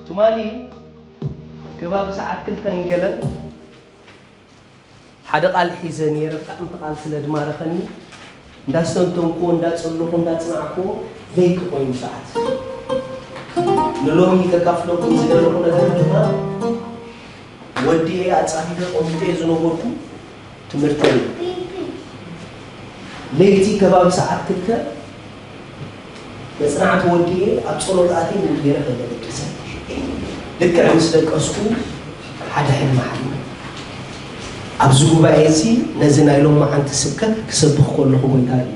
ትማሊ ከባቢ ሰዓት ክልተን ገለን ሓደ ቃል ሒዘ ነይረ። ብጣዕሚ እቲ ቃል ስለ ዝማረኸኒ እንዳስተንተንኩዎ እንዳጸለኹ እንዳጽናዕኩዎ ለይቲ ኮይኑ ሰዓት። ንሎሚ ከካፍለኩም ዝደለኹ ነገር ድማ ወዲኤ ኣጻፊፈ ቆሚጠ ዝነበርኩ ትምህርተይ እዩ። ለይቲ ከባቢ ሰዓት ክልተ መጽናዕቲ ወዲኤ ኣብ ጸሎት ኣትየ ገይረ ከይተደቅሰ ልክዕ ምስ ደቀስኩ ሓደ ሕልሚ ሓሊመ። ኣብዚ ጉባኤ እዚ ነዚ ናይ ሎማዓንቲ ስብከት ክሰብኽ ከለኹ ጎይታ እዩ።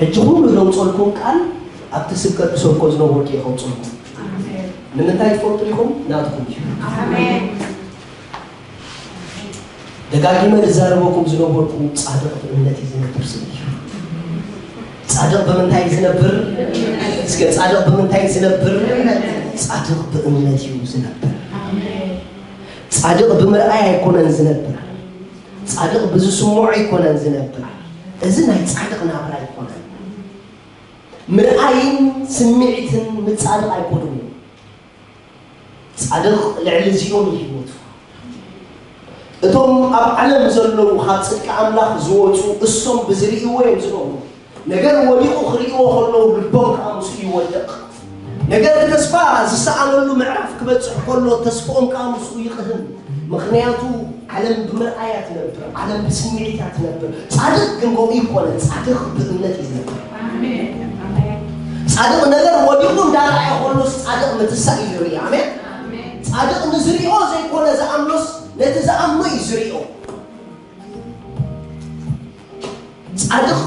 ሕጂ ኩሉ ዘውጸልኩም ቃል ኣብቲ ስብከት ክሰብኮ ዝነበርኩ እየ ከውጸልኩም። ንምንታይ ትፈልጡ ኢኹም? ናትኩም እዩ። ደጋጊመ ዝዛረበኩም ዝነበርኩ ጻድቕ ብእምነት እዩ ዝነብር ስለ እዩ። ጻድቕ ብምንታይ እዩ ዝነብር? እስከ ጻድቕ ብምንታይ እዩ ዝነብር? ጻድቕ ብእምነት እዩ ዝነብር። ጻድቕ ብምርኣይ ኣይኮነን ዝነብር። ጻድቕ ብዝስምዖ ኣይኮነን ዝነብር። እዚ ናይ ጻድቕ ናብራ ኣይኮነን። ምርኣይን ስምዒትን ምጻድቕ ኣይኮኑን። ጻድቕ ልዕሊ እዚኦም እዩ ህይወቱ። እቶም ኣብ ዓለም ዘለዉ ካብ ጽድቂ ኣምላኽ ዝወጹ እሶም ብዝርእይዎ እዮም ዝነብሩ። ነገር ወዲቑ ክርእይዎ ከለዉ ልቦም ከኣ ምስኡ ይወድቕ። ነገር ተስፋ ዝሰኣነሉ ምዕራፍ ክበጽሕ ከሎ ተስፋኦም ከኣ ምስኡ ይቕህም። ምኽንያቱ ዓለም ብምርኣያ ትነብር፣ ዓለም ብስምዒት እያ ትነብር። ጻድቕ ግን ከምኡ ይኮነ፣ ጻድቕ ብእምነት እዩ ዝነብር። ጻድቕ ነገር ወዲቑ እንዳረኣየ ከሎስ ጻድቕ ምትሳእ እዩ ዝርኢ። ኣሜን። ጻድቕ ንዝሪኦ ዘይኮነ ዝኣምኖስ ነቲ ዝኣምኖ እዩ ዝሪኦ። ጻድቕ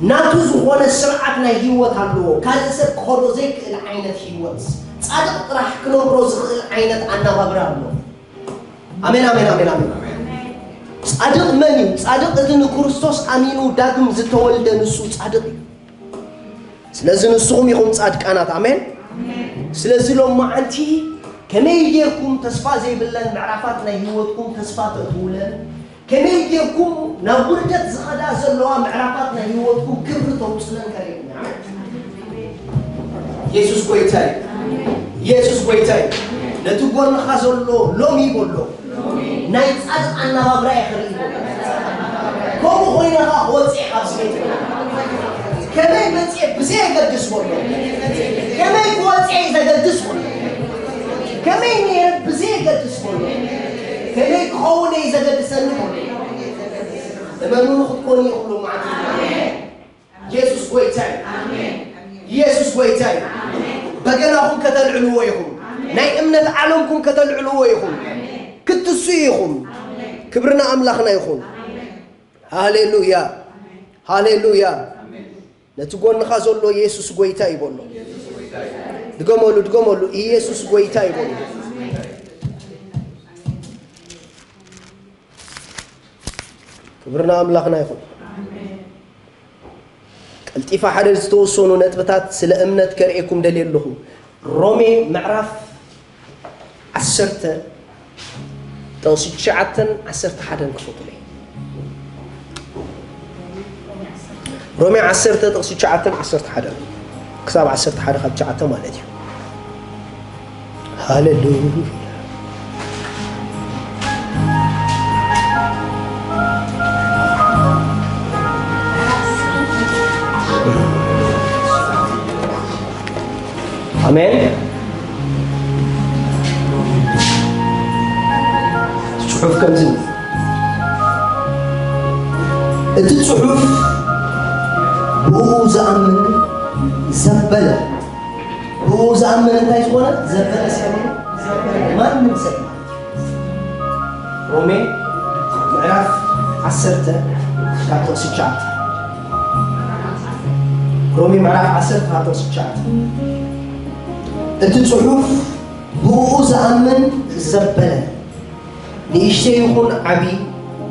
ናቱ ዝኾነ ስርዓት ናይ ህይወት ኣለዎ። ካልእ ሰብ ክኸዶ ዘይክእል ዓይነት ህይወት። ጻድቕ ጥራሕ ክነብሮ ዝኽእል ዓይነት ኣናባብራ ኣሎ። ኣሜን፣ ኣሜን፣ ኣሜን፣ ኣሜን። ጻድቕ መን እዩ? ጻድቕ እቲ ንክርስቶስ ኣሚኑ ዳግም ዝተወልደ ንሱ ጻድቕ እዩ። ስለዚ ንስኹም ኢኹም ጻድቃናት። ኣሜን። ስለዚ ሎማዓንቲ ከመይ ጌርኩም ተስፋ ዘይብለን ምዕራፋት ናይ ህይወትኩም ተስፋ ተእትውለን፣ ከመይ ጌርኩም ናብ ውርደት ዝኸዳ ዘለዋ ምዕራፋት ናይ ህይወትኩም ክብሪ ተውጽለን ከርእየኩም። ኣሜን። የሱስ ጎይታ እዩ። የሱስ ጎይታ እዩ። ነቲ ጎንኻ ዘሎ ሎሚ በሎ፣ ናይ ጻድቕ ኣናባብራ እየ ክርኢ በሎ። ከምኡ ኮይነ ኸኣ ክወጽእ እየ ካብዚ ቤት። ከመይ መጽእ ብዘየገድስ በሎ፣ ከመይ ክወጽእ እዩ ዘገድስ በሎ፣ ከመይ ነይረ ብዘየገድስ በሎ፣ ከመይ ክኸውን እዩ ዘገድሰኒ በሎ። እመኑኒ ክትኮኑ ኢኹም ሎማዓንቲ። የሱስ ጎይታ እዩ። የሱስ ጎይታ እዩ። በገናኹም ከተልዕልዎ ኢኹም። ናይ እምነት ዓለምኩም ከተልዕልዎ ኢኹም። ክትስኡ ኢኹም። ክብሪ ንኣምላኽና ይኹን። ሃሌሉያ፣ ሃሌሉያ። ነቲ ጎንኻ ዘሎ የሱስ ጎይታ እዩ በሎ። ድገመሉ፣ ድገመሉ፣ ኢየሱስ ጎይታ እዩ በሎ። ክብሪ ንኣምላኽና ይኹን። ቀልጢፈ ሓደ ዝተወሰኑ ነጥብታት ስለ እምነት ከርእየኩም ደልየ ኣለኹ። ሮሜ ምዕራፍ ዓሰርተ ጥቕሲ ትሽዓተን ዓሰርተ ሓደን ክፈቱለይ። ሮሜ ዓሰርተ ጥቕሲ ትሽዓተን ዓሰርተ ሓደን ክሳብ ዓሰርተ ሓደ ካብ ትሽዓተ ማለት እዩ። ሃሌሉያ። ኣሜን። ጽሑፍ ከምዚ እዩ። እቲ ጽሑፍ ብኡ ዝኣምን ዘበለ፣ ብኡ ዝኣምን እንታይ ዝኾነ ዘበለ ሰብ እዩ? ማንም ሰብ ማለት እዩ። ሮሜ ምዕራፍ ዓሰርተ ካብ ጥቕሲ ትሽዓተ። ሮሜ ምዕራፍ ዓሰርተ ካብ ጥቕሲ ትሽዓተ። እቲ ጽሑፍ ብኡ ዝኣምን ዘበለ፣ ንእሽተይ ይኹን ዓቢ፣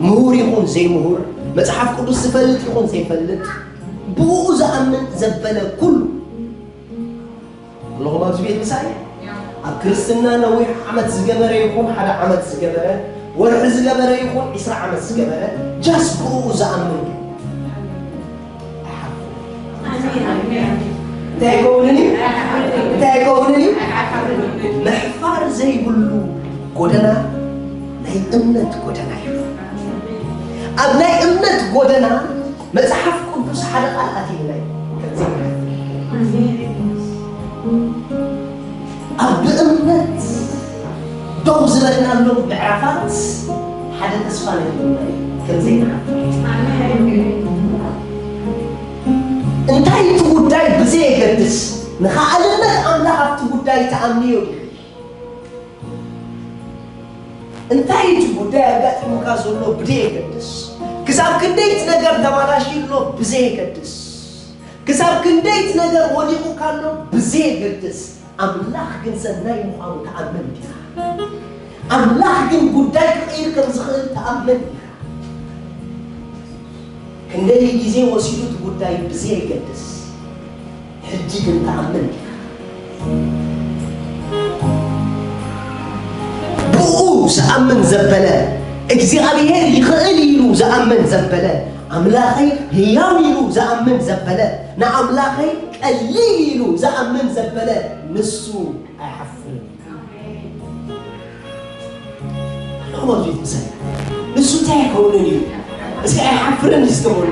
ምሁር ይኹን ዘይምሁር፣ መጽሓፍ ቅዱስ ዝፈልጥ ይኹን ዘይፈልጥ፣ ብኡ ዝኣምን ዘበለ ኩሉ። ኣለኹም ኣብዚ ቤት ምሳይ? ኣብ ክርስትና ነዊሕ ዓመት ዝገበረ ይኹን ሓደ ዓመት ዝገበረ፣ ወርሒ ዝገበረ ይኹን ዕስራ ዓመት ዝገበረ፣ ጃስ ብኡ ዝኣምን እዩ። እንታይ ይከውንን እዩ? እንታይ ይከውንን እዩ? ጎደና ናይ እምነት ጎደና እዩ። ኣብ ናይ እምነት ጎደና መጽሓፍ ቅዱስ ሓደ ቃል ኣትይናይ ከምዚ ይብል። ኣብ ብእምነት ደው ዝበልናሎም ምዕራፋት ሓደ ተስፋ ናይ እምነት ከምዘይንዓፍ እንታይ እቲ ጉዳይ ብዘየገድስ ንኸኣልነት ኣምላኽ ኣብቲ ጉዳይ ተኣምንዮ እንታይ እቲ ጉዳይ ኣጋጢሙካ ዘሎ ብዘየገድስ ክሳብ ክንደይ እቲ ነገር ተባላሽዩ ኣሎ ብዘየገድስ ክሳብ ክንደይ እቲ ነገር ወዲቑካ ኣሎ ብዘየገድስ ኣምላኽ ግን ሰናይ ምዃኑ ተኣምን ዲኻ ኣምላኽ ግን ጉዳይ ክቕይር ከም ዝኽእል ተኣምን ዲኻ ክንደይ ግዜ ወሲዱ እቲ ጉዳይ ብዘየገድስ ሕጂ ግን ተኣምን ዲኻ ብኡ ዝኣምን ዘበለ እግዚኣብሔር ይኽእል ኢሉ ዝኣምን ዘበለ ኣምላኸይ ህያው ኢሉ ዝኣምን ዘበለ ንኣምላኸይ ቀሊል ኢሉ ዝኣምን ዘበለ ንሱ ኣይሓፍርን እዩ ንሱ እንታይ ኣይከውንን እዩ እዚ ኣይሓፍርን እዩ ዝተበሉ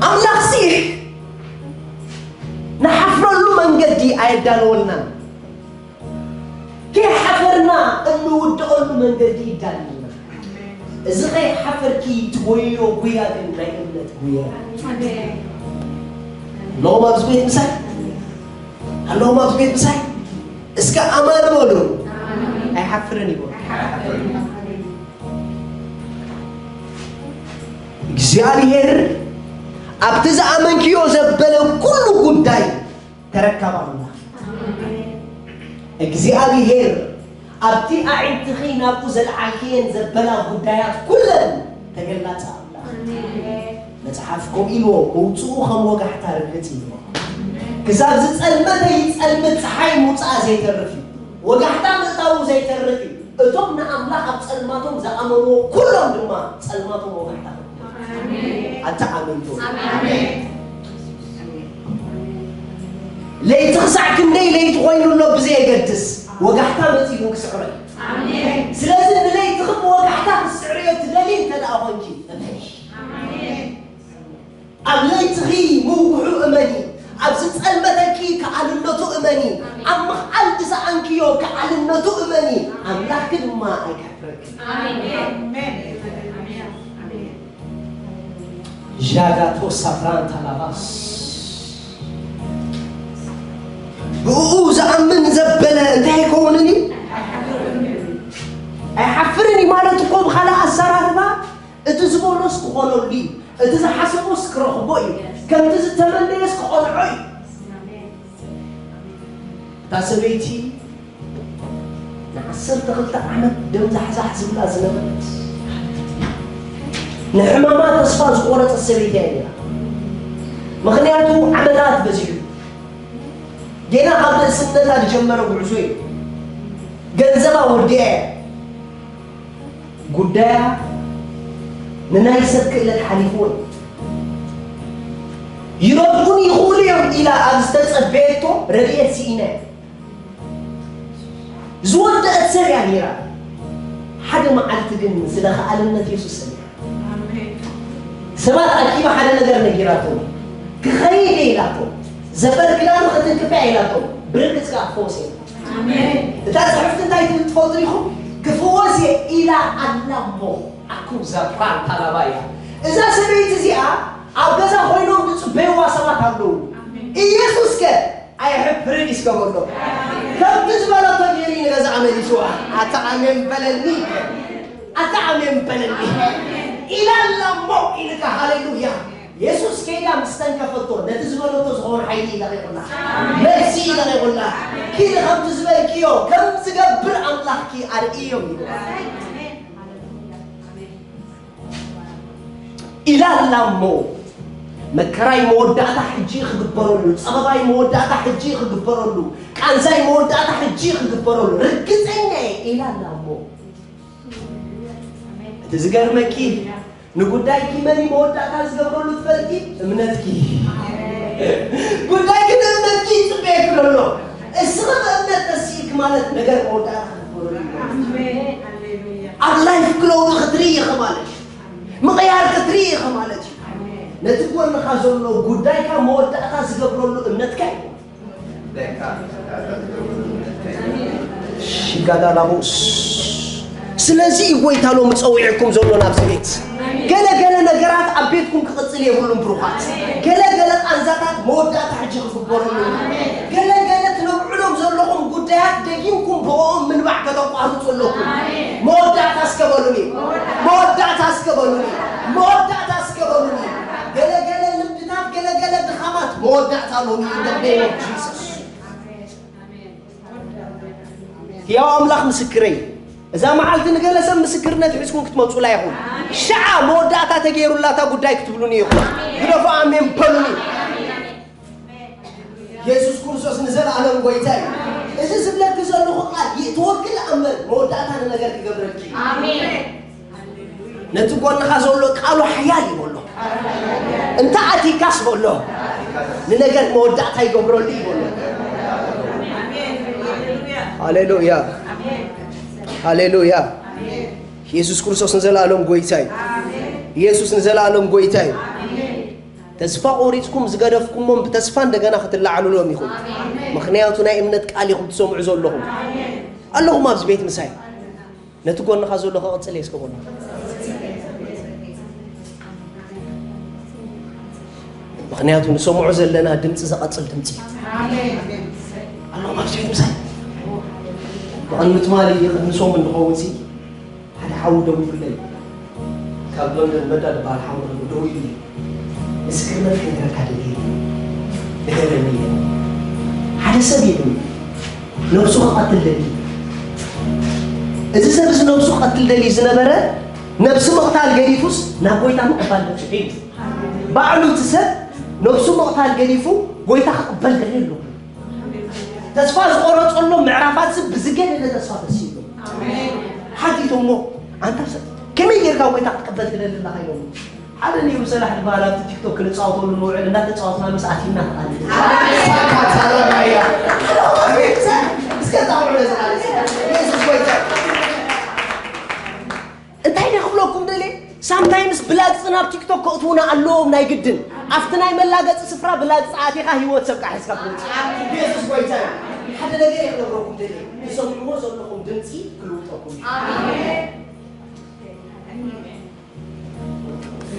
ኣምላኽሲ ንሓፍረሉ መንገዲ ኣየዳለወልናን ከይሓፈርና እንውድቐሉ መንገዲ ይዳልልና እዚ ከይሓፈርኪ ትጎይዮ ጉያ ግን ናይ እምነት ጉያ ኣለዎም ኣብዚ ቤት ምሳይ ኣለዎም ኣብዚ ቤት ምሳይ እስከ ኣማን በሉ ኣይሓፍርን ይበሉ እግዚኣብሔር ኣብቲ ዝኣመንክዮ ዘበለ ኩሉ ጉዳይ ተረካብ ኣምላኽ እግዚኣብሔር ኣብቲ ኣዒንትኺ ናብኡ ዘልዓልክየን ዘበላ ጉዳያት ኩለን ተገላጸ ኣምላኽ መጽሓፍ ከምኡ ኢልዎ መውፅኡ ከም ወጋሕታ ርግጽ ኢልዎ ክሳብ ዝጸልመተ ይጸልምት ፀሓይ ምውፅኣ ዘይተርፍ እዩ ወጋሕታ ምእታዉ ዘይተርፍ እዩ እቶም ንኣምላኽ ኣብ ጸልማቶም ዝኣመንዎ ኩሎም ድማ ጸልማቶም ወጋሕታ ኣታ ኣመንቶ ለይቲ ክሳዕ ክንደይ ለይቲ ኮይኑ ኣሎ ብዘየገድስ ወጋሕታ መጺኡ ክስዕሮ እዩ ስለዚ ንለይትኺ ብወጋሕታ ክትስዕርዮ ትደልዪ እንተ ደኣ ኾንኪ እመኒ ኣብ ለይትኺ ምውግሑ እመኒ ኣብ ዝጸልመተኪ ከኣልነቱ እመኒ ኣብ ምኽኣል ዝሰኣንክዮ ከኣልነቱ እመኒ ኣምላኽኪ ድማ ኣይከሕፍረኪ ዣጋቶ ሳፍራንታ ላባስ ብኡ ዝኣምን ዘበለ እንታይ ይከውንን እዩ ኣይሓፍርን እዩ ማለት እኮ ብካልእ ኣሰራርባ እቲ ዝበሎስ ክኾነሉ እዩ እቲ ዝሓሰቦስ ክረኽቦ እዩ ከምቲ ዝተመነየስ ክቆንዖ እዩ እታ ሰበይቲ ንዓሰርተ ክልተ ዓመት ደም ዛሕዛሕ ዝብላ ዝነበረት ንሕማማ ተስፋ ዝቆረፀት ሰበይቲ እያ ነራ ምክንያቱ ዓመታት በዚሑ ጌና ካብ ንእስነታ ዝጀመረ ጉዕዞ እዩ ገንዘባ ወዲኣ እያ ጉዳያ ንናይ ሰብ ክእለት ሓሊፍዎ እዩ ይረድኡኒ ይኽእሉ እዮም ኢላ ኣብ ዝተፀበየቶ ረድኤት ስኢና እያ ዝወደአት ሰብ እያ ነይራ ሓደ መዓልቲ ግን ስለ ከኣልነት የሱስ ሰሚዓ ሰባት ኣኪባ ሓደ ነገር ነጊራቶም ክኸይድ ኢላቶም ዘፈር ክዳኑ ክትንክፍ ኢላቶም ብርግጽ ከዓ ክፈወስ እታ ጽሕፍቲ እንታይ ትብል ትፈልጡ ኢኹም ክፍወስ እየ ኢላ ኣላ እሞ ኣኩም ዘፋር ታላባ እያ እዛ ሰበይቲ እዚኣ ኣብ ገዛ ኮይኖም ዝጽበይዋ ሰባት ኣለዉ ኢየሱስ ከ ኣይሕፍርን ይስከበሎ ከምቲ ዝበለቶ ገይሩ ንገዛኣ መሊስዋ ኣታ ኣሜን በለኒ ኣታ ኣሜን በለኒ ኢላ ኣላ እሞ ኢልካ ሃሌሉያ የሱስ ከይዳ ምስ ተንከፈቶ ነቲ ዝበለቶ ዝኾነ ሓይሊ ይለቒቑላ መልሲ ይለቒቑላ ኪዲ ከምቲ ዝበልክዮ ከም ዝገብር ኣምላኽኪ ኣርእዮም ይብል ኢላ ኣላ እሞ መከራይ መወዳእታ ሕጂ ክግበረሉ፣ ጸበባይ መወዳእታ ሕጂ ክግበረሉ፣ ቃንዛይ መወዳእታ ሕጂ ክግበረሉ ርግጸኛ እየ ኢላ ኣላ እሞ እቲ ዝገርመኪ ንጉዳይኪ መን እዩ መወዳእታ ዝገብረሉ ትፈልጢ? እምነትኪ። ጉዳይኪ ንእምነትኪ ይጽበየኪ ዘሎ። እስኺ ብእምነት ተሲእኪ ማለት ነገር መወዳእታ ክትገብረሉ እዩ። ኣብ ላይፍ ክለውጥ ክትርኢ ኢኻ ማለት እዩ። ምቕያር ክትርኢ ኢኻ ማለት እዩ። ነቲ ጎንኻ ዘሎ ጉዳይካ መወዳእታ ዝገብረሉ እምነትካ እዩ። ሽጋዳ ላቦስ። ስለዚ እዩ ጎይታ ሎሚ ጸዊዕኩም ዘሎ ናብዚ ቤት። ገለ ገለ ነገራት ኣብ ቤትኩም ክቕጽል የብሉን ብሩኻት። ገለ ገለ ቃንዛታት መወዳእታ ሕጂ ክግበረሉ እዩ። ገለ ገለ ትነብዕሎም ዘለኹም ጉዳያት ደጊምኩም ብኦም ምንባዕ ከተቋርጹ ኣለኩም። መወዳእታ እስከ በሉኒ። መወዳእታ እስከ በሉኒ። መወዳእታ እስከ በሉኒ። ገለ ገለ ልምድታት፣ ገለ ገለ ድኻማት መወዳእታ ሎሚ in the name of Jesus። ሕያው ኣምላኽ ምስክረይ፣ እዛ መዓልቲ ንገለ ሰብ ምስክርነት ሒዝኩም ክትመጹላ ኢኹም። ሽዓ መወዳእታ ተገይሩላ እታ ጉዳይ ክትብሉኒ ኢኹም። ግደፉ፣ ኣሜን በሉኒ። የሱስ ክርስቶስ ንዘለኣለም ጎይታ እዩ። እዚ ዝብለኪ ዘለኹ ቃል ይእትወኪ እምበር መወዳእታ ንነገር ክገብረልኪ እዩ። ኣሜን። ነቲ ጎንኻ ዘሎ ቃሉ ሓያል እዩ በሎ። እንተ ኣቲካስ በሎ፣ ንነገር መወዳእታ ይገብረሉ እዩ በሎ። ሃሌሉያ፣ ሃሌሉያ። የሱስ ክርስቶስ ንዘለኣለም ጎይታ እዩ። የሱስ ንዘለኣለም ጎይታ እዩ። ተስፋ ቆሪጽኩም ዝገደፍኩሞም ብተስፋ እንደገና ክትለዓሉ ሎም ኢኹም። ምኽንያቱ ናይ እምነት ቃል ኢኹም ትሰምዑ ዘለኹም። ኣለኹም ኣብዚ ቤት ምሳይ። ነቲ ጎንኻ ዘሎ ክቕጽል እየ እስከ በሎ። ምኽንያቱ ንሰምዖ ዘለና ድምፂ ዝቐጽል ድምፂ እዩ። ኣለኹም ኣብዚ ቤት ምሳይ። ብቕድሚ ትማሊ ቅድሚ ሰሙን እንድኸውን ሲ ሓደ ሓው ደዊሉለይ። ካብ ሎንደን መዳ ዝበሃል ሓው ደዊሉለይ። ምስክርነት ክነግረካ ደልየ እየ። ንገረኒ እየ። ሓደ ሰብ እዩ ነብሱ ክቐትል ደልዩ። እዚ ሰብ እዚ ነብሱ ክቐትል ደልዩ ዝነበረ ነብሱ ምቕታል ገዲፉስ ናብ ጎይታ ምቕባል በጺሑ እዩ። ባዕሉ እቲ ሰብ ነብሱ ምቕታል ገዲፉ ጎይታ ክቕበል ደልዩ ኣሎ። ተስፋ ዝቆረጸሎም ምዕራፋት እዚ ብዝገደደ ተስፋ ተሲሉ። ሓቲቶሞ፣ ኣንታ ሰብ ከመይ ጌርካ ጎይታ ክትቅበል ትደሊ ኣለኻ ኢሎሞ። ሓደ ነይሩ ሰላሕ ዝበሃል ኣብቲ ቲክቶክ ክንጻወተሉ ንውዕል እንዳተጻወትና ምስ ኣቲና ተቓሊሱ። ሳካ ታላባያ። እስከ ጣውዑ ነዚ ማለት ኢየሱስ ጎይታ። እንታይ ደ ክብለኩም ደልየ? ሳምታይምስ ብላግጺ ናብ ቲክቶክ ከእትዉና ኣለዎም ናይ ግድን። ኣብቲ ናይ መላገጺ ስፍራ ብላግጺ ኣቲኻ ህይወት ሰብ ቃሒስካ ትወጽእ። ኢየሱስ ጎይታ እዩ። ሓደ ነገር እየ ክነግረኩም ደልየ። ትሰምዕዎ ዘለኹም ድምጺ ክልውጠኩም እዩ። ኣሜን።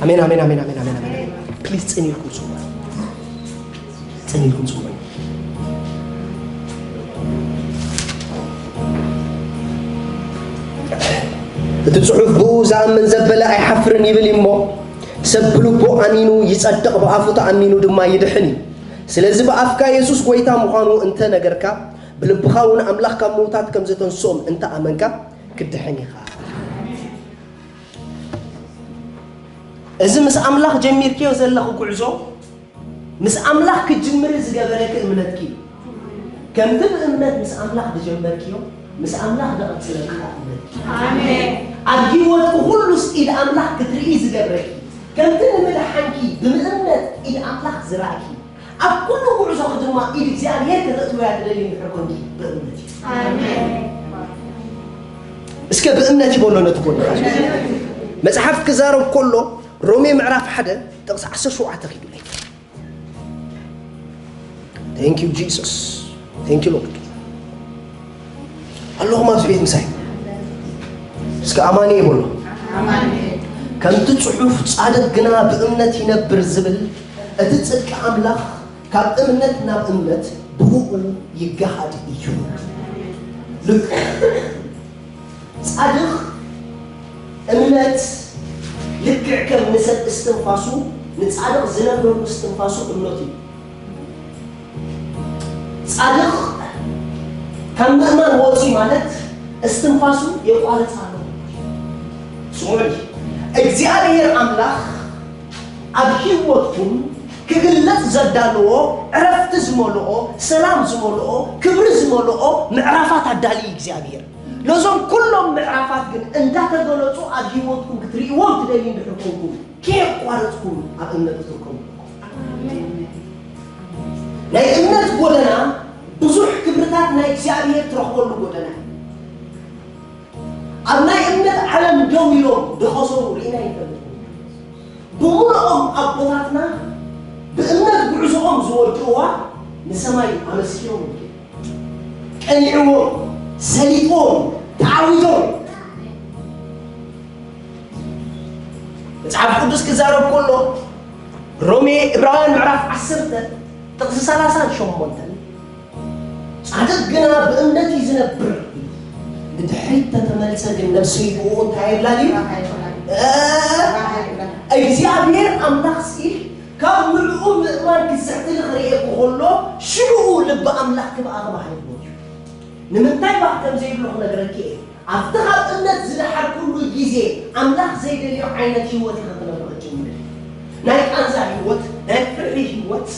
ኣሜን፣ ኣሜን፣ ኣሜን፣ ኣሜን፣ ኣሜን፣ ኣሜን። ፕሊዝ ጽን ኢልኩም ስሙ። ጽን ኢልኩም ስሙ። እቲ ጽሑፍ ብኡ ዝኣምን ዘበለ ኣይሓፍርን ይብል እዩ እሞ፣ ሰብ ብልቡ ኣሚኑ ይጸድቕ፣ ብኣፉ ተኣሚኑ ድማ ይድሕን እዩ። ስለዚ ብኣፍካ የሱስ ጐይታ ምዃኑ እንተ ነገርካ፣ ብልብኻ እውን ኣምላኽ ካብ ምዉታት ከም ዘተንስኦም እንተ ኣመንካ፣ ክትድሕን ኢኻ። እዚ ምስ ኣምላኽ ጀሚርክዮ ዘለኺ ጉዕዞ፣ ምስ ኣምላኽ ክትጅምሪ ዝገበረኪ እምነትኪ እዩ። ከምቲ ብእምነት ምስ ኣምላኽ ዝጀመርክዮ፣ ምስ ኣምላኽ ዘቐጽለኪ ከኣ እምነትኪ እዩ። ኣሜን። ኣብ ህይወትኪ ኩሉስ ኢድ ኣምላኽ ክትርኢ ዝገብረኪ፣ ከምቲ ንምድሓንኪ ብምእምነት ኢድ ኣምላኽ ዝረኣኪ፣ ኣብ ኩሉ ጉዕዞኺ ድማ ኢድ እግዚኣብሔር ከተእትውያ ትደሊ እንድሕር ኮንኪ ብእምነት እዩ። ኣሜን። እስከ ብእምነት ይበሎ ነቲ ጎንኻ። መጽሓፍ ክዛረብ ከሎ ሮሜ ምዕራፍ ሓደ ጥቕሲ ዓሰርተ ሸውዓተ ኪዱለይ። Thank you Jesus. Thank you Lord. ኣለኹም ኣብዚ ቤት ምሳይ። እስከ ኣማኒ ይበሎ። ከምቲ ጽሑፍ ጻድቕ ግና ብእምነት ይነብር ዝብል እቲ ጽድቂ ኣምላኽ ካብ እምነት ናብ እምነት ብእኡ ይገሃድ እዩ። ልክ ጻድቕ እምነት ልክዕ ከም ንሰብ እስትንፋሱ፣ ንጻድቕ ዝነብረሉ እስትንፋሱ እምነቱ እዩ። ጻድቕ ካብ ምእማን ወጺኡ ማለት እስትንፋሱ የቋርጽ ኣሎ። ስሙዕኒ፣ እግዚኣብሔር ኣምላኽ ኣብ ህይወትኩም ክግለጽ ዘዳለዎ ዕረፍቲ ዝመልኦ፣ ሰላም ዝመልኦ፣ ክብሪ ዝመልኦ ምዕራፋት ኣዳልዩ እግዚኣብሔር። ነዞም ኩሎም ምዕራፋት ግን እንዳተገለጹ ኣብ ህይወትኩም ክትርእይዎም ትደልዩ እንድሕር ኮንኩም፣ ከየቋረጽኩም ኣብ እምነት ክትርከቡ ኣለኩም። ናይ እምነት ጎደና ብዙሕ ክብርታት ናይ እግዚኣብሔር ትረኽበሉ ጎደና እዩ። ኣብ ናይ እምነት ዓለም ደው ኢሎም ዝኸሰሩ ርኢና ይፈልጥ። ብምልኦም ኣቦታትና ብእምነት ጉዕዞኦም ዝወድእዋ ንሰማይ ኣመስኪሮም፣ ቀኒዕዎም፣ ሰሊጥዎም፣ ተዓዊቶም። መጽሓፍ ቅዱስ ክዛረብ ከሎ ሮሜ፣ ዕብራውያን ምዕራፍ ዓሰርተ ጥቕሲ ሰላሳን ሸሞንተን፣ ጻድቕ ግና ብእምነት እዩ ዝነብር፣ ንድሕሪት ተተመልሰ ግን ነፍሰይ ብኡ እንታይ የብላን እዩ? እ፣ እግዚኣብሔር ኣምላኽ ሲ ካብ ምልኡ ምእማን ክስሕትል ክርእየኩ ከሎ ሽዑ ልቢ ኣምላኽ ክብኣ ተባሂሉ እዩ። ንምንታይ ባህ ከም ዘይብሎ ክነግረኪ እየ። ኣብቲ ካብ እምነት ዝደሓርኩሉ ግዜ ኣምላኽ ዘይደልዮ ዓይነት ህይወት ኢኻ ክትነብር ትጅምር። ናይ ቃንዛ ህይወት፣ ናይ ፍርሒ ህይወት፣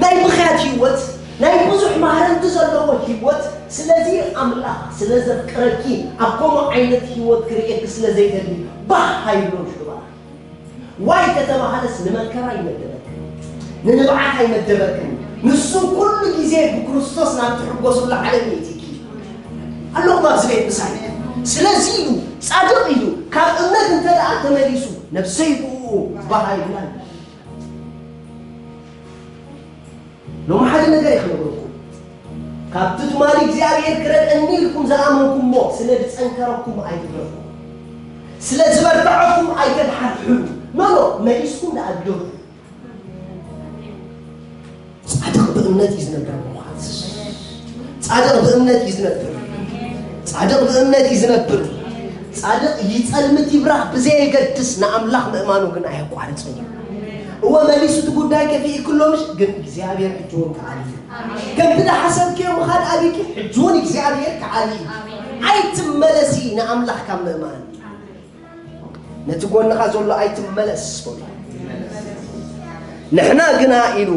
ናይ ምኽያት ህይወት፣ ናይ ብዙሕ ማህረምቲ ዘለዎ ህይወት። ስለዚ ኣምላኽ ስለ ዘፍቅረኪ ኣብ ከምኡ ዓይነት ህይወት ክርእየኪ ስለ ዘይደሊ ባህ ኣይብሎን ሽዑ። ዋይ ከተባሃለስ ንመከራ ኣይመደበክን፣ ንንብዓት ኣይመደበክን። ንሱ ኩሉ ግዜ ብክርስቶስ ናብ ትሕጎስሉ ዓለም የእቲኪ። ኣለኹም ኣብዚ ቤት ምሳይ። ስለዚ እዩ ጻድቕ እዩ፣ ካብ እምነት እንተ ደኣ ተመሊሱ ነፍሰይ ብኡ ባህ ኣይብላን። ሎሚ ሓደ ነገር እየ ክነግረኩም። ካብቲ ትማሊ እግዚኣብሔር ክረድአኒ ኢልኩም ዝኣመንኩሞ ስለ ዝጸንከረኩም ኣይትፍረሑ። ስለ ዝበርትዐኩም ኣይተድሓርሕሩ። ኖ፣ ኖ፣ መሊስኩም ደኣ ግደፉ። ጻድቕ ብእምነት እዩ ዝነብር። ጻድቕ ብእምነት እዩ ዝነብር። ጻድቕ ብእምነት እዩ ዝነብር። ጻድቕ ይጸልምት ይብራህ ብዘየገድስ ንኣምላኽ ምእማኑ ግን ኣየቋርጽን እዩ። እወ መሊሱ እቲ ጉዳይ ከፊእክሎ ምሽ፣ ግን እግዚኣብሔር ሕጂ እውን ከኣሊ እዩ። ከምቲ ዝሓሰብክዮ ምኻድ ኣቢኪ፣ ሕጂ እውን እግዚኣብሔር ከኣሊ እዩ። ኣይትመለሲ ንኣምላኽ ካብ ምእማን። ነቲ ጎንኻ ዘሎ ኣይትመለስ በሎ። ንሕና ግና ኢሉ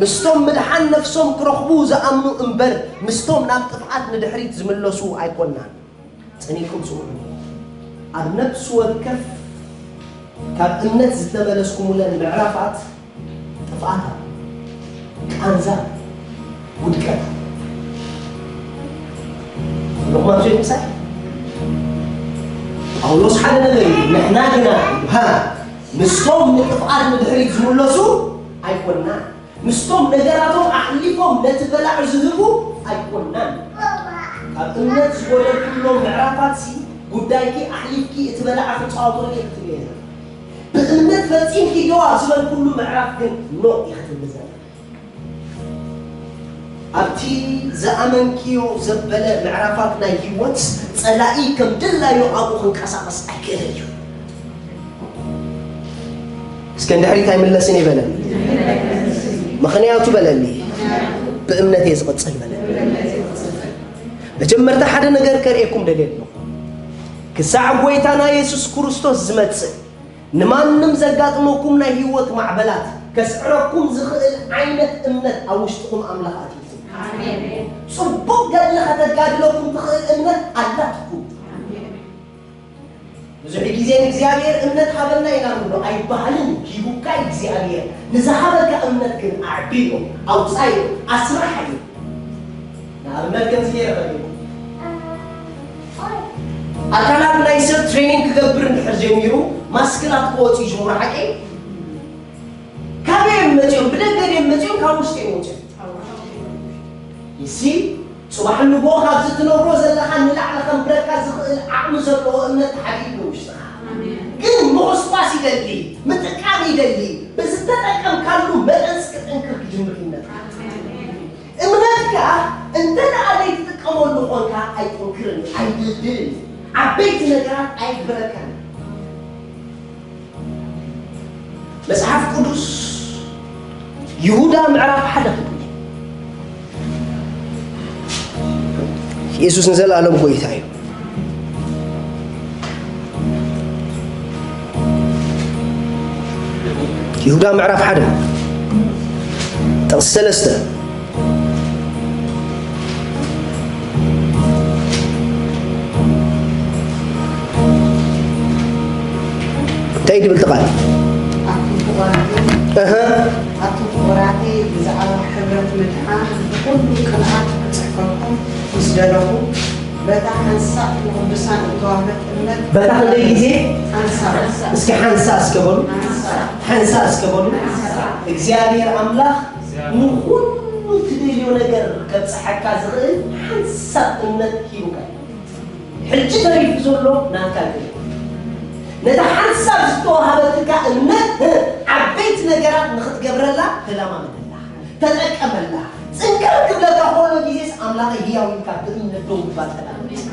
ምስቶም ምድሓን ነፍሶም ክረኽቡ ዝኣምኑ እምበር ምስቶም ናብ ጥፍኣት ንድሕሪት ዝምለሱ ኣይኮናን። ጸኒሕኩም ስምዑ። ኣብ ነፍሲ ወከፍ ካብ እምነት ዝተመለስኩምለን ምዕራፋት ጥፍኣት ኣሎ፣ ቃንዛ፣ ውድቀት ኣሎ። ንኹም ኣብዚ ምሳይ ጳውሎስ ሓደ ነገር እዩ። ንሕና ግና፣ ሃ፣ ምስቶም ንጥፍኣት ንድሕሪት ዝምለሱ ኣይኮናን። ምስቶም ነገራቶም ኣሕሊፎም ነቲ በላዕ ዝህቡ ኣይኮናን። ካብ እምነት ዝጎደልኩሎም ምዕራፋትሲ ጉዳይኪ ኣሕሊፍኪ እቲ በላዕ ክጻወተሉ ኢኺ ትብሊ ዘለኺ። ብእምነት ፈጺምኪ ደው ኣብ ዝበልኩሉ ምዕራፍ ግን ኖእ ኢኺ ትብሊ ዘለኺ። ኣብቲ ዝኣመንክዮ ዘበለ ምዕራፋት ናይ ህይወት ጸላኢ ከም ድላዩ ኣብኡ ክንቀሳቐስ ኣይክእልን እዩ። እስከ እንድሕሪት ኣይምለስን እየ በለኒ። ምኽንያቱ በለኒ፣ ብእምነት እየ ዝቕጽል በለኒ። መጀመርታ ሓደ ነገር ከርእየኩም ደልየ ኣለኹ። ክሳዕ ጐይታና የሱስ ክርስቶስ ዝመጽእ፣ ንማንም ዘጋጥመኩም ናይ ህይወት ማዕበላት ከስዕረኩም ዝኽእል ዓይነት እምነት ኣብ ውሽጥኹም ኣምላኽ ኣትዩ። ኣሜን። ጽቡቕ ገድሊ ከተጋድለኩም ትኽእል እምነት ኣላትኩም። ኣሜን። ብዙሕ ግዜ ንእግዚኣብሔር እምነት ሃበና ኢና ንብሎ ኣይበሃልን እዩ። ሂቡካ እዩ እግዚኣብሔር። ንዝሃበካ እምነት ግን ኣዕብዮ፣ ኣውጻዮ፣ ኣስርሓዮ። ንኣብነት ከምዚ ገይረ ከሪቡ ኣካላት ናይ ሰብ ትሬኒንግ ክገብር እንድሕር ጀሚሩ ማስክላት ክወፁ ይጅምሩ። ሓቂ ካበይ እዮም መፂኦም? ብደገ ድዮም መፂኦም? ካብ ውሽጢ እዮም መፂኦም? ይሲ ጽባሕ ንግሆ ካብዚ ትነብሮ ዘለኻ ንላዕሊ ከንብረካ ዝኽእል ዓቕሚ ዘለዎ እምነት ተሓቢኡ ብውሽጥኻ። ኣሜን። ግን ምኹስኳስ ይደሊ፣ ምጥቃም ይደሊ። ብዝተጠቀምካሉ መጠን ክጥንክር ክጅምር ይመጣ። ኣሜን። እምነትካ እንተ ደኣ ዘይትጥቀመሉ ኾንካ ኣይጥንክርን፣ ኣይድልድልን፣ ዓበይቲ ነገራት ኣየግብረካን። መጽሓፍ ቅዱስ ይሁዳ ምዕራፍ ሓደ ክብል የሱስ ንዘለኣለም ጎይታ እዩ። ይሁዳ ምዕራፍ ሓደ ጥቕሲ ሰለስተ እንታይ ድብል ትቓል? ኣቱም ፍቑራተይ፣ እህ። ኣቱም ፍቑራተይ፣ ብዛዕባ ሕብረት ምድሓን ኩሉ ቅንዓት ክጽሕፈኩም ምስ ደለኹ፣ በታ ሓንሳእ ንቕዱሳን እተዋህበት እምነት በታ ክንደይ ግዜ? ሓንሳእ። እስኪ ሓንሳእ እስከ በሉ። ሓንሳእ። ሓንሳእ እስከ በሉ። ሓንሳእ። እግዚኣብሔር ኣምላኽ ንኹሉ ትደልዮ ነገር ከብጽሓካ ዝኽእል ሓንሳእ እምነት ሂቡካ እዩ። ሕጂ ተሪፉ ዘሎ ናትካ ግዜ። ነታ ሓንሳብ ዝተዋሃበትካ እምነት ዓበይቲ ነገራት ንኽትገብረላ ተለማመደላ፣ ተጠቀመላ። ጽንክር ክብለካ ከሎ ግዜስ ኣምላኸይ ህያው ኢልካ ብእምነት ደው ምባል ተለማመድ።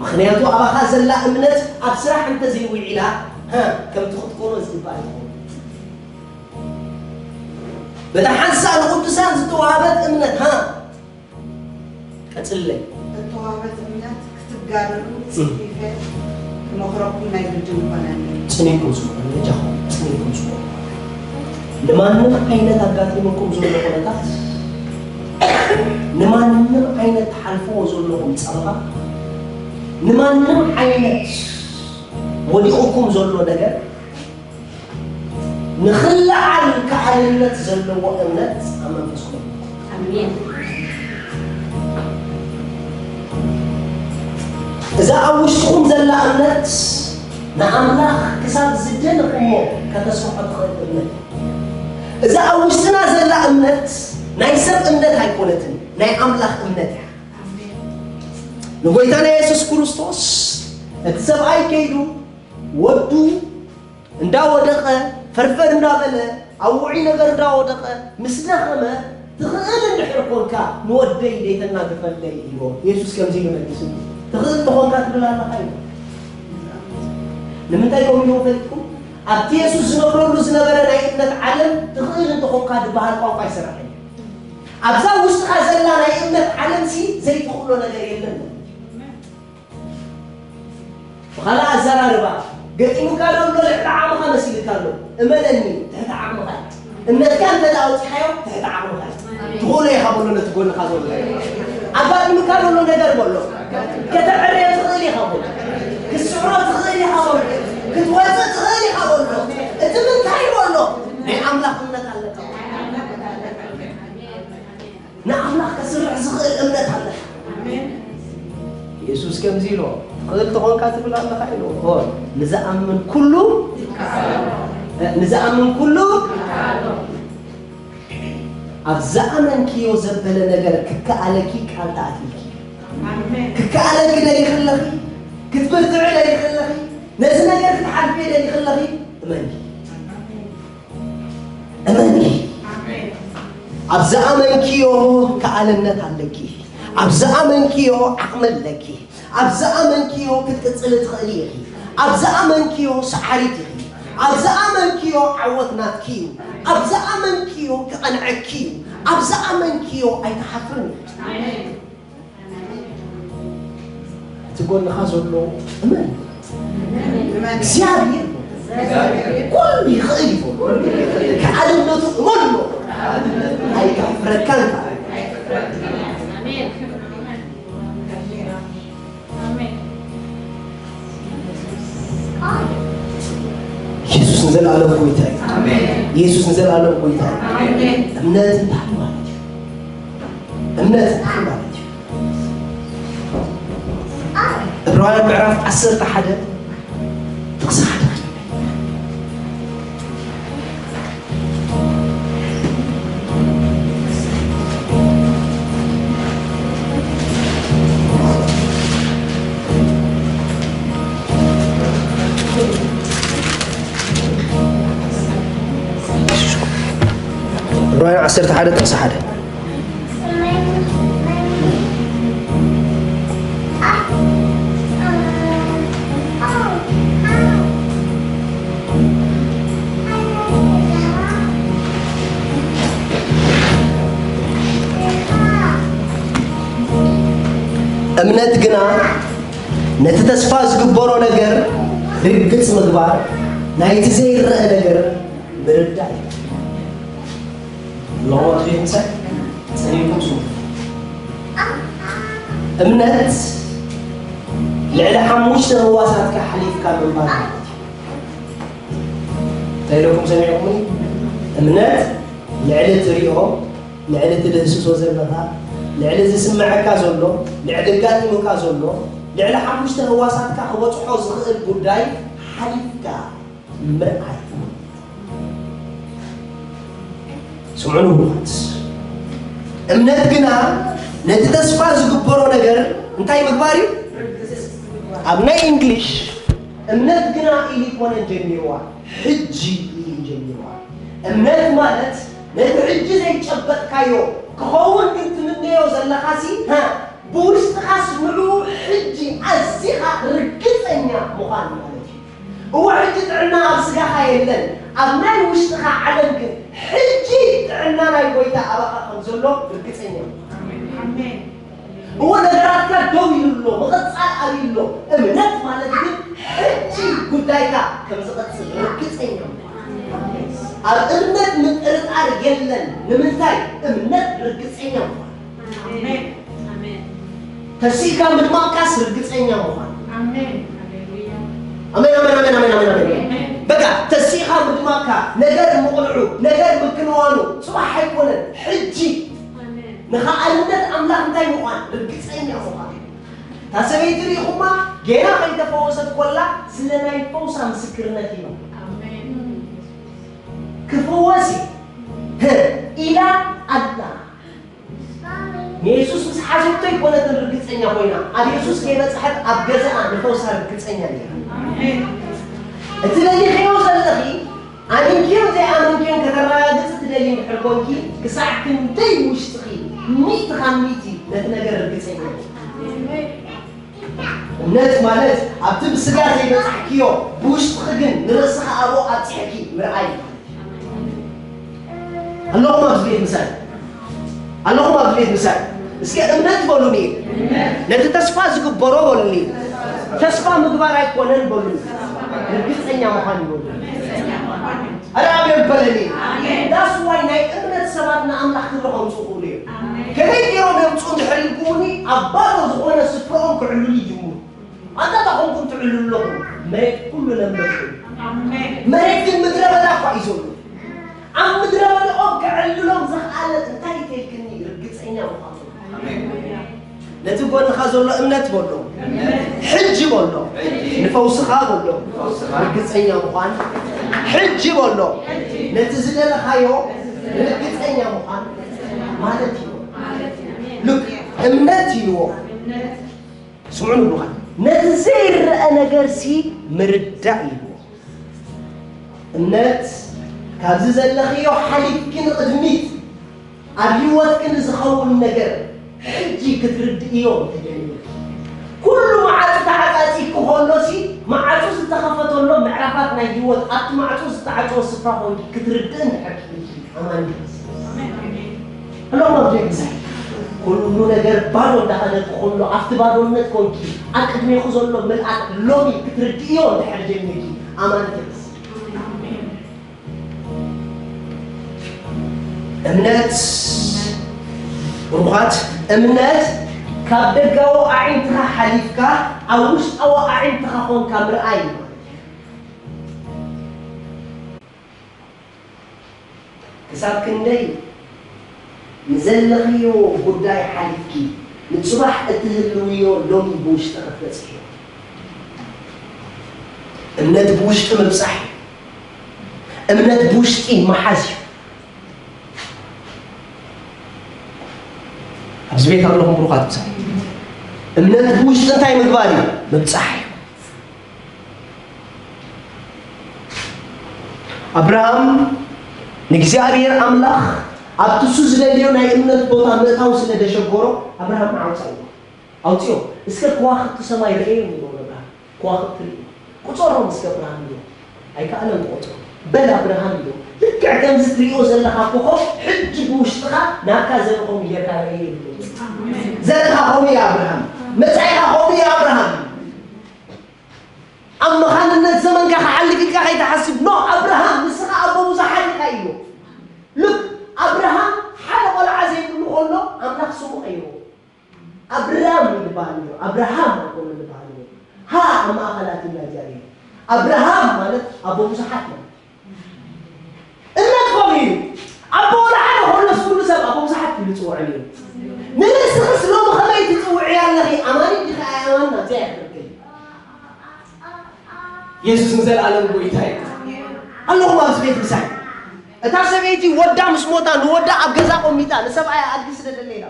ምኽንያቱ ኣባኻ ዘላ እምነት ኣብ ስራሕ እንተዘይውዒላ፣ ከምቲ ክትኮኖ ዝግባእ ይኸውን። በታ ሓንሳእ ንቕዱሳን ዝተዋሃበት እምነት፣ ሃ፣ ቀጽለይ። እተዋህበት እምነት ክትጋደሉ እም። ጽሒፈ ክመኽረኩም ናይ ግድን ይኾነኒ። ጽን ኢልኩም ስምዑ፣ በጃኹም ጽን ኢልኩም ስምዑ። ንማንም ዓይነት ኣጋጢሙኩም ዘሎ ኩነታት፣ ንማንም ዓይነት ትሓልፍዎ ዘለኹም ጸበባ፣ ንማንም ዓይነት ወዲቑኩም ዘሎ ነገር፣ ንኽለዓል ከኣልነት ዘለዎ እምነት ኣብ መንፈስኩም። ኣሜን። እዛ ኣብ ውሽጥኹም ዘላ እምነት ንኣምላኽ ክሳብ ዝደለኹሞ ከተስፍሖ ትኽእል እምነት። እዛ ኣብ ውሽጥና ዘላ እምነት ናይ ሰብ እምነት ኣይኮነትን፣ ናይ ኣምላኽ እምነት እያ። ንጎይታና የሱስ ክርስቶስ እቲ ሰብኣይ ከይዱ ወዱ እንዳወደቐ፣ ፈርፈር እንዳበለ፣ ኣብ ውዑይ ነገር እንዳወደቐ፣ ምስ ደኸመ፣ ትኽእል እንድሕር ኮንካ ንወደይ ደይተናግፈለይ ኢልዎ። የሱስ ከምዚ ኢሉ መሊሱ፣ ትኽእል እንተኾንካ ትብል ኣለኻ ኢሉ። ንምንታይ ከምኡ ኢልዎ ፈሊጥኩም? ኣብቲ የሱስ ዝነብረሉ ዝነበረ ናይ እምነት ዓለም ትኽእል እንተኾንካ ዝበሃል ቋንቋ ኣይሰራሕን እዩ። ኣብዛ ውሽጥኻ ዘላ ናይ እምነት ዓለምሲ ዘይትኽእሎ ነገር የለን። ብኻልእ ኣዘራርባ፣ ገጢሙካ ዶ ኣሎ? ልዕሊ ዓቕምኻ መሲልካ ኣሎ? እመነኒ፣ ትሕቲ ዓቕምኻ እዩ። እምነትካ እንተ ደኣ ኣውጺኻዮ፣ ትሕቲ ዓቕምኻ እዩ። ትኽእሎ ኢኻ በሎ ነቲ ጎንኻ ዘሎ። ኣጋጢሙካ ዶ ኣሎ ነገር በሎ። ከተዕርዮ ትኽእል ኢኻ በሎ። ክትስዕሮ ትኽእል ኢኻ በሎ። ክትወጽእ ትኽእል ኢኻ በሎ። እቲ ምንታይ በሎ? ናይ ኣምላኽ እምነት ኣለካ። ንኣምላኽ ከስርሕ ዝኽእል እምነት ኣለካ። ኣሜን። የሱስ ከምዚ ኢሉ፣ "ትኽእል ተኾንካ ትብል ኣለኻ?" ኢሉ። ኦ፣ "ንዝኣምን ኩሉ፣ ንዝኣምን ኩሉ፣ ኣብ ዝኣመንክዮ ዘበለ ነገር ክከኣለኪ ቃል ተኣትልኪ። ኣሜን። ክከኣለኪ ደሊኺ ኣለኺ፣ ክትብርትዒ ደሊኺ ኣለኺ፣ ነዚ ነገር ክትሓልፊ ደሊኺ ኣለኺ፣ እመኒ። እመኒ። ኣሜን። ኣብ ዝኣመንክዮ ከኣልነት ኣለኪ። ኣብ ዝኣመንክዮ ዓቕሚ ኣለኪ። ኣብ ዝኣመንክዮ ክትቅጽሊ ትኽእሊ ኢኺ። ኣብ ዝኣመንክዮ ሰዓሪት ኢኺ። ኣብ ዝኣመንክዮ ዓወት ናትኪ እዩ። ኣብ ዝኣመንክዮ ክቐንዐኪ እዩ። ኣብ ዝኣመንክዮ ኣይትሓፍርን ኢኺ። ኣሜን። እቲ ጎንኻ ዘሎ እመን። እመን። እግዚኣብሔር ኩሉ ይኽእል እዩ። ከኣልነቱ እመን እሞ ኣይከሕፍረካን። ኣሜን። ኣሜን። ኢየሱስ ንዘለኣለም ጎይታ እዩ። ኣሜን። ኢየሱስ ንዘለኣለም ጎይታ እዩ። ኣሜን። እምነት እንታይ ማለት እዩ? እምነት እንታይ ማለት እዩ? ዕብራውያን ምዕራፍ ዓሰርተ ሓደ ጥቕሲ ሓደ። ዕብራውያን ዓሰርተ ሓደ ጥቕሲ ሓደ። እምነት ግና ነቲ ተስፋ ዝግበሮ ነገር ርግጽ ምግባር፣ ናይቲ ዘይረአ ነገር ምርዳእ እዩ። ሎሞት ቤት ምሳይ ጸኒሕኩም ስሙ። እምነት ልዕሊ ሓሙሽተ ህዋሳትካ ሓሊፍካ ምንባር ማለት እዩ። እንታይ ኢለኩም ሰሚዕኩምኒ? እምነት ልዕሊ ትሪኦ ልዕሊ ትድህስሶ ዘለኻ፣ ልዕሊ ዝስምዐካ ዘሎ፣ ልዕሊ ኣጋጢሙካ ዘሎ፣ ልዕሊ ሓሙሽተ ህዋሳትካ ክበጽሖ ዝኽእል ጉዳይ ሓሊፍካ ምርኣይ። ስምዑኒ ብሩኻት። እምነት ግና ነቲ ተስፋ ዝግበሮ ነገር እንታይ ምግባር እዩ? ኣብ ናይ እንግሊሽ እምነት ግና ኢሉ ይኮነን ጀሚርዋ፣ ሕጂ ኢሉ እዩ ጀሚርዋ። እምነት ማለት ነቲ ሕጂ ዘይጨበጥካዮ ክኸውን ግን ትምነዮ ዘለኻሲ፣ ሃ፣ ብውሽጥኻስ ንዕኡ ሕጂ ኣዚኻ ርግጸኛ ምዃን ማለት እዩ። እወ፣ ሕጂ ጥዕና ኣብ ስጋኻ የለን፣ ኣብ ናይ ውሽጥኻ ዓለም ግን ሕጂ ጥዕና ናይ ጎይታ ኣባኻ ከም ዘሎ ርግጸኛ ምዃን። ኣሜን። እወ፣ ነገራትካ ደው ኢሉ ኣሎ፣ ምቕጻል ኣብዩ ኣሎ። እምነት ማለት ግን ሕጂ ጉዳይካ ከም ዝቐጽል ርግጸኛ ምዃን። ኣብ እምነት ምጥርጣር የለን። ንምንታይ? እምነት ርግጸኛ ምዃን። ኣሜን። ኣሜን። ተሲእካ ምድማቕካስ ርግጸኛ ምዃን። ኣሜን። ሃሌሉያ። ኣሜን፣ ኣሜን፣ ኣሜን፣ ኣሜን፣ ኣሜን፣ ኣሜን። ኣሜን። በቃ፣ ተሲእካ ምድማቕካ፣ ነገር ምቕንዑ፣ ነገር ምክንዋኑ፣ ጽባሕ ኣይኮነን፣ ሕጂ። ኣሜን። ንኸኣልነት ኣምላኽ እንታይ ምዃን? ርግጸኛ ምዃን። እታ ሰበይቲ ርኢኹማ፣ ጌና ከይተፈወሰት ኮላ፣ ስለ ናይ ፈውሳ ምስክርነት እዩ። ኣሜን። ክፍወስ እየ፣ ህ፣ ኢላ ኣላ። ንየሱስ ምስ ሓዘቶ ኣይኮነትን ርግጸኛ ኮይና፣ ኣብ የሱስ ከይበጽሐት ኣብ ገዛኣ ንፈውሳ ርግጸኛ ነይራ። ኣሜን። እቲ ደሊኽዮ ዘለኺ፣ ኣሚንክዮን ዘይኣመንክዮን ከተረጋግጺ ትደልዪ እንድሕር ኮንኪ፣ ክሳዕ ክንደይ ውሽጥኺ ሚእቲ ካብ ሚእቲ ነቲ ነገር ርግጸኛ ኢኺ? እምነት ማለት ኣብቲ ብስጋ ዘይበጻሕክዮ፣ ብውሽጥኺ ግን ንርእስኺ ኣብኡ ኣብጺሕኪ ምርኣይ ማለት እዩ። ኣለኹም ኣብዚ ቤት ምሳይ? ኣለኹም ኣብዚ ቤት ምሳይ? እስከ እምነት በሉኒ። ነቲ ተስፋ ዝግበሮ በሉኒ። ተስፋ ምግባር ኣይኮነን በሉኒ። ርግጸኛ ምዃን እዩ በሉኒ። ኣረ ኣሜን በለኒ። ኣሜን። That's why ናይ እምነት ሰባት ንኣምላኽ ክብሪ ከምጽኡ ክኽእሉ እዮም። ኣሜን። ከመይ ገይሮም የምጽኡ እንድሕር ኢልኩምኒ፣ ኣብ ባዶ ዝኾነ ስፍራኦም ክዕልሉ ይጅምሩ። ኣንታ እንታይ ኮንኩም ትዕልሉ ኣለኹም? መሬት ኩሉ ለምለም ኮይኑ። ኣሜን። መሬት ግን ምድረ በዳ እኳ እዩ ዘሎ። ኣብ ምድረ በዳኦም ከዕልሎም ዝኸኣለ እንታይ ተልክኒ ርግጸኛ ምዃኑ። ኣሜን። ነቲ ጎንኻ ዘሎ እምነት በሎ። እምነት። ሕጂ በሎ። ሕጂ። ንፈውስኻ በሎ። ንፈውስኻ። ርግጸኛ ምዃን። ሕጂ በሎ። ሕጂ። ነቲ ዝደለኻዮ ርግጸኛ ምዃን ማለት እዩ። ማለት እዩ። ሉክ፣ እምነት ኢልዎ። እምነት። ስምዑ ንብሉኻ። ነቲ ዘይረአ ነገርሲ ምርዳእ ኢልዎ። እምነት ካብዚ ዘለኽዮ ሓሊፍኪ ንቕድሚት ኣብ ህይወትኪ ንዝኸውን ነገር ሕጂ ክትርድእዮ እንተጀሚርኪ፣ ኩሉ መዓጹ ተዓጻጺፉ ከሎሲ፣ መዓጹ ዝተኸፈተሎም ምዕራፋት ናይ ህይወት፣ ኣብቲ ማዕጹ ዝተዓጽወ ስፍራ ኮንኪ ክትርድእ እንድሕር ክኢልኪ፣ ኣማኒ ኢኺ። ኣሎኹም ኣብ ዘይምሳይ፣ ኩሉ ነገር ባዶ እንዳኸደ ከሎ፣ ኣብቲ ባዶነት ኮንኪ፣ ኣብ ቅድሜኹ ዘሎ ምልኣት ሎሚ ክትርድእዮ እንድሕር ጀሚርኪ፣ ኣማኒ ኢኺ። እምነት፣ ብሩኻት፣ እምነት ካብ ደጋዊ ኣዒንትኻ ሓሊፍካ ኣብ ውሽጣዊ ኣዒንትኻ ኾንካ ምርኣይ ማለት እዩ። ክሳብ ክንደይ ንዘለኽዮ ጉዳይ ሓሊፍኪ ንጽባሕ እትህልውዮ ሎሚ ብውሽጢ ክትበጽሕዮ? እምነት ብውሽጢ ምብጻሕ እዩ። እምነት ብውሽጢ ምሓዝ እዩ። ኣብዚ ቤት ኣለኹም ብሩኻት ምሳይ። እምነት ብውሽጢ እንታይ ምግባር እዩ? ምብጻሕ እዩ። ኣብርሃም ንእግዚኣብሔር ኣምላኽ ኣብቲ እሱ ዝደልዮ ናይ እምነት ቦታ ምእታው ስለ ደሸገሮ ኣብርሃም ዓውፃ እዩ። ኣውፅኦ፣ እስከ ከዋኽብቲ ሰማይ ርእዮም ይብሎ ኣብርሃም። ከዋኽብቲ ርእዮ። ቁፀሮም እስከ ኣብርሃም ኢሎ። ኣይከኣለን ክቆፅሮ። በል ኣብርሃም ኢሎ። ልክዕ ከምዚ ትርእዮ ዘለኻ ኮኾብ ሕጂ ብውሽጥኻ ናትካ ዘርኢ ከምኡ ጌርካ ርእዮ ይብሎ። ዘርእኻ ከምኡ እዩ ኣብርሃም። መጻኢኻ ከምኡ እዩ ኣብርሃም። ኣብ መኻንነት ዘመንካ ክሓልፍ ኢልካ ከይትሓስብ። ኖ ኣብርሃም ንስኻ ኣቦ ብዙሓት ኢኻ ኢሎ። ሉክ ኣብርሃም ሓደ ቆልዓ ዘይብሉ ከሎ ኣምላኽ ስሙ ቀይርዎ። ኣብራም እዩ ዝበሃል ነይሩ። ኣብርሃም ኣይኮነን ዝበሃል ነይሩ። ሃ ኣብ ማእኸል ኣትዩና እግዚኣብሔር። ኣብርሃም ማለት ኣቦ ብዙሓት ማለት እዩ። እምነት ከምኡ እዩ። ኣቦ ወላ ሓደ ከሎስ ኩሉ ሰብ ኣቦ ብዙሓት ይጽውዕን እዩ። ንርእስኽስ ሎሚ ከመይ ትጽውዕያ ኣለኺ? ኣማኒት ዲኺ ኣየማንን ኣብዚኣ ይሕብርኪ። የሱስ ንዘለኣለም ጐይታ እዩ። ኣለኹም ኣብዚ ቤት ምሳይ። እታ ሰበይቲ ወዳ ምስ ሞታ ንወዳ ኣብ ገዛ ቆሚጣ ንሰብኣያ ኣድጊ ስደደለይ ኢላ።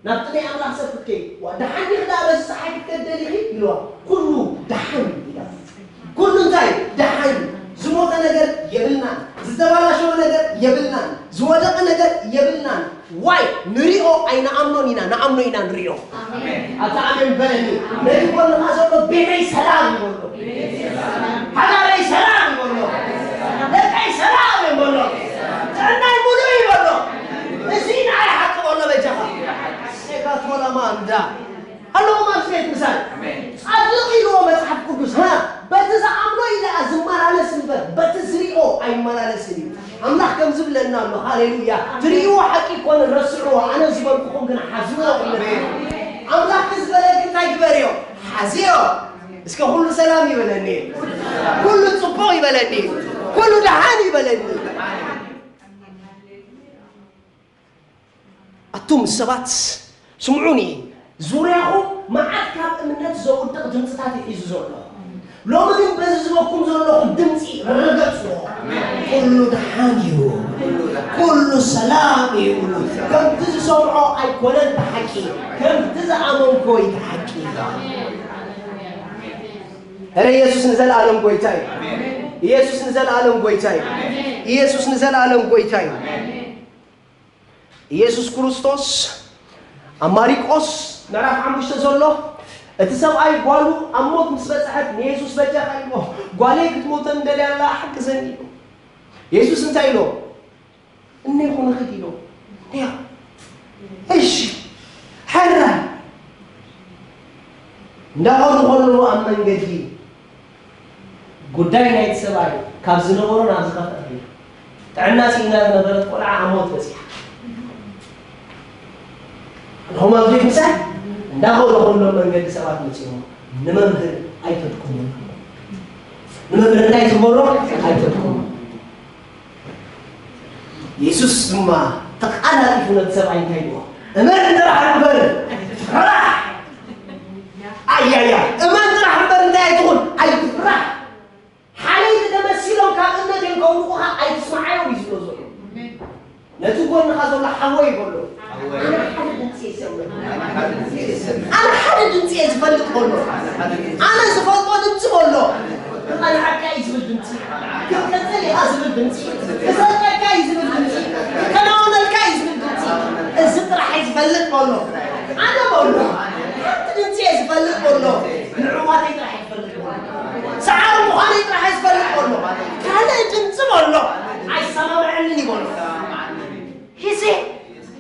ናብቲ ናይ ኣምላኽ ሰብ ክትከይድ፣ ዋ፣ ደሓን ዲኺ ደኣ በዚ ጸሓይ ክትከዲ ደሊኺ? ኢልዋ። ኩሉ ደሓን እዩ ኢላ። ኩሉ እንታይ? ደሓን። ዝሞተ ነገር የብልናን። ዝተባላሸወ ነገር የብልናን። ዝወደቐ ነገር የብልናን። ዋይ? ንሪኦ ኣይንኣምኖን ኢና፣ ንኣምኖ ኢና ንሪኦ። ኣሜን። ኣታ ኣሜን በለኒ። ነቲ ጎንኻ ዘሎ ቤተይ ሰላም ይበሎ። ሃገረይ ሰላም ይበሎ። ደቀይ ሰላም ይበሎ። ጥዕናይ ሙሉእ ይበሎ። እዚ ንዓይ ሓቂ በሎ በጃኻ። ሴካ ቶላማ እንዳ ኣለኹም ኣብዚ ቤት ምሳይ። ጻድቕ ኢልዎ መጽሓፍ ቅዱስ። ሃ፣ በቲ ዝኣምኖ እዩ ደኣ ዝመላለስ እምበር፣ በቲ ዝሪኦ ኣይመላለስን እዩ። ኣምላኽ ከም ዝብለና ኣሎ። ሃሌሉያ። ትርእይዎ ሓቂ ይኮነ፣ ረስዕዎ። ኣነ ዝበልኩኹም ግን ሓዝዎ። ኣምላኽ ዝበለኪ እንታይ ግበርዮ? ሓዝዮ። እስከ ኩሉ ሰላም ይበለኒ። ኩሉ ጽቡቕ ይበለኒ። ኩሉ ደሓን ይበለኒ። ኣቱም ሰባት ስምዑኒ፣ ዙርያኹም መዓት ካብ እምነት ዘውድቕ ድምፅታት እዩ ሒዙ ዘሎ። ሎሚ ግን በዚ ዝበኩም ዘለኹም ድምፂ ርገጽዎ። ኣሜን። ኩሉ ደሓን እዩ። ኩሉ ደሓን። ኩሉ ሰላም እዩ። ከምቲ ዝሰምዖ ኣይኮነን ብሓቂ፣ ከምቲ ዝኣመንኮ እዩ ብሓቂ። ኧረ ኢየሱስ ንዘለኣለም ጎይታ እዩ። ኣሜን። ኢየሱስ ንዘለኣለም ጎይታ እዩ። ኣሜን። ኢየሱስ ንዘለኣለም ጎይታ እዩ። ኣሜን። ኢየሱስ ክርስቶስ ኣብ ማሪቆስ ምዕራፍ ሓሙሽተ ዘሎ፣ እቲ ሰብኣይ ጓሉ ኣብ ሞት ምስ በጽሐት ንየሱስ በጃኻ ኢልዎ፣ ጓለይ ክትሞተኒ ደልያ ኣላ ሓግዘኒ ኢሉ። የሱስ እንታይ ኢሎ? እኔኹ ንኺድ ኢሎ። እያ። እሺ። ሕራይ። እንዳኸዱ ከለዉ ኣብ መንገዲ ጉዳይ ናይቲ ሰብኣይ ካብ ዝነበሮ ናብ ዝኸፍአ ከይዱ። ጥዕና ስኢና ዝነበረት ቆልዓ ኣብ ሞት በጺሓ። ንኹም ኣብዚ ምሳይ እንዳኸዱ ከለዉ መንገዲ ሰባት መጺኦም ንመምህር ኣይተድክሙን። ንመምህር እንታይ ትበሎ? ኣይተድክሙን። የሱስ ድማ ተቓላጢፉ ነቲ ሰብኣይ እንታይ ኢልዎ? እመን ጥራሕ እምበር ኣይትፍራሕ። ኣያያ፣ እመን ጥራሕ እምበር እንታይ ኣይትኹን? ኣይትፍራሕ። ሓለይቲ ተመሲሎም ካብ እምነት እዮም ከውድቑኻ፣ ኣይትስምዓዮም እዩ ዝብሎ ዘሎ። ነቲ ጎንኻ ዘሎ ሓወይ በሎ። ኣነ ሓደ ድምፂ እየ ዝሰምዕ። ኣነ ሓደ ድምፂ እየ ዝፈልጥ በሎ። ኣነ ዝፈልጦ ድምፂ በሎ። ክቐንዓካ እዩ ዝብል ድምፂ፣ ክትቅፅል ኢኻ ዝብል ድምፂ፣ ክሰልጠካ እዩ ዝብል ድምፂ፣ ክከናወነልካ እዩ ዝብል ድምፂ፣ እዚ ጥራሕ እዩ ዝፈልጥ በሎ። ኣነ በሎ፣ ሓንቲ ድምፂ እየ ዝፈልጥ በሎ። ንዕዋተይ ጥራሕ እየ ዝፈልጥ በሎ። ሰዓሪ ምዃነይ ጥራሕ እየ ዝፈልጥ በሎ። ካልእ ድምፂ በሎ ኣይሰማምዐንን እዩ በሎ። ሂሴ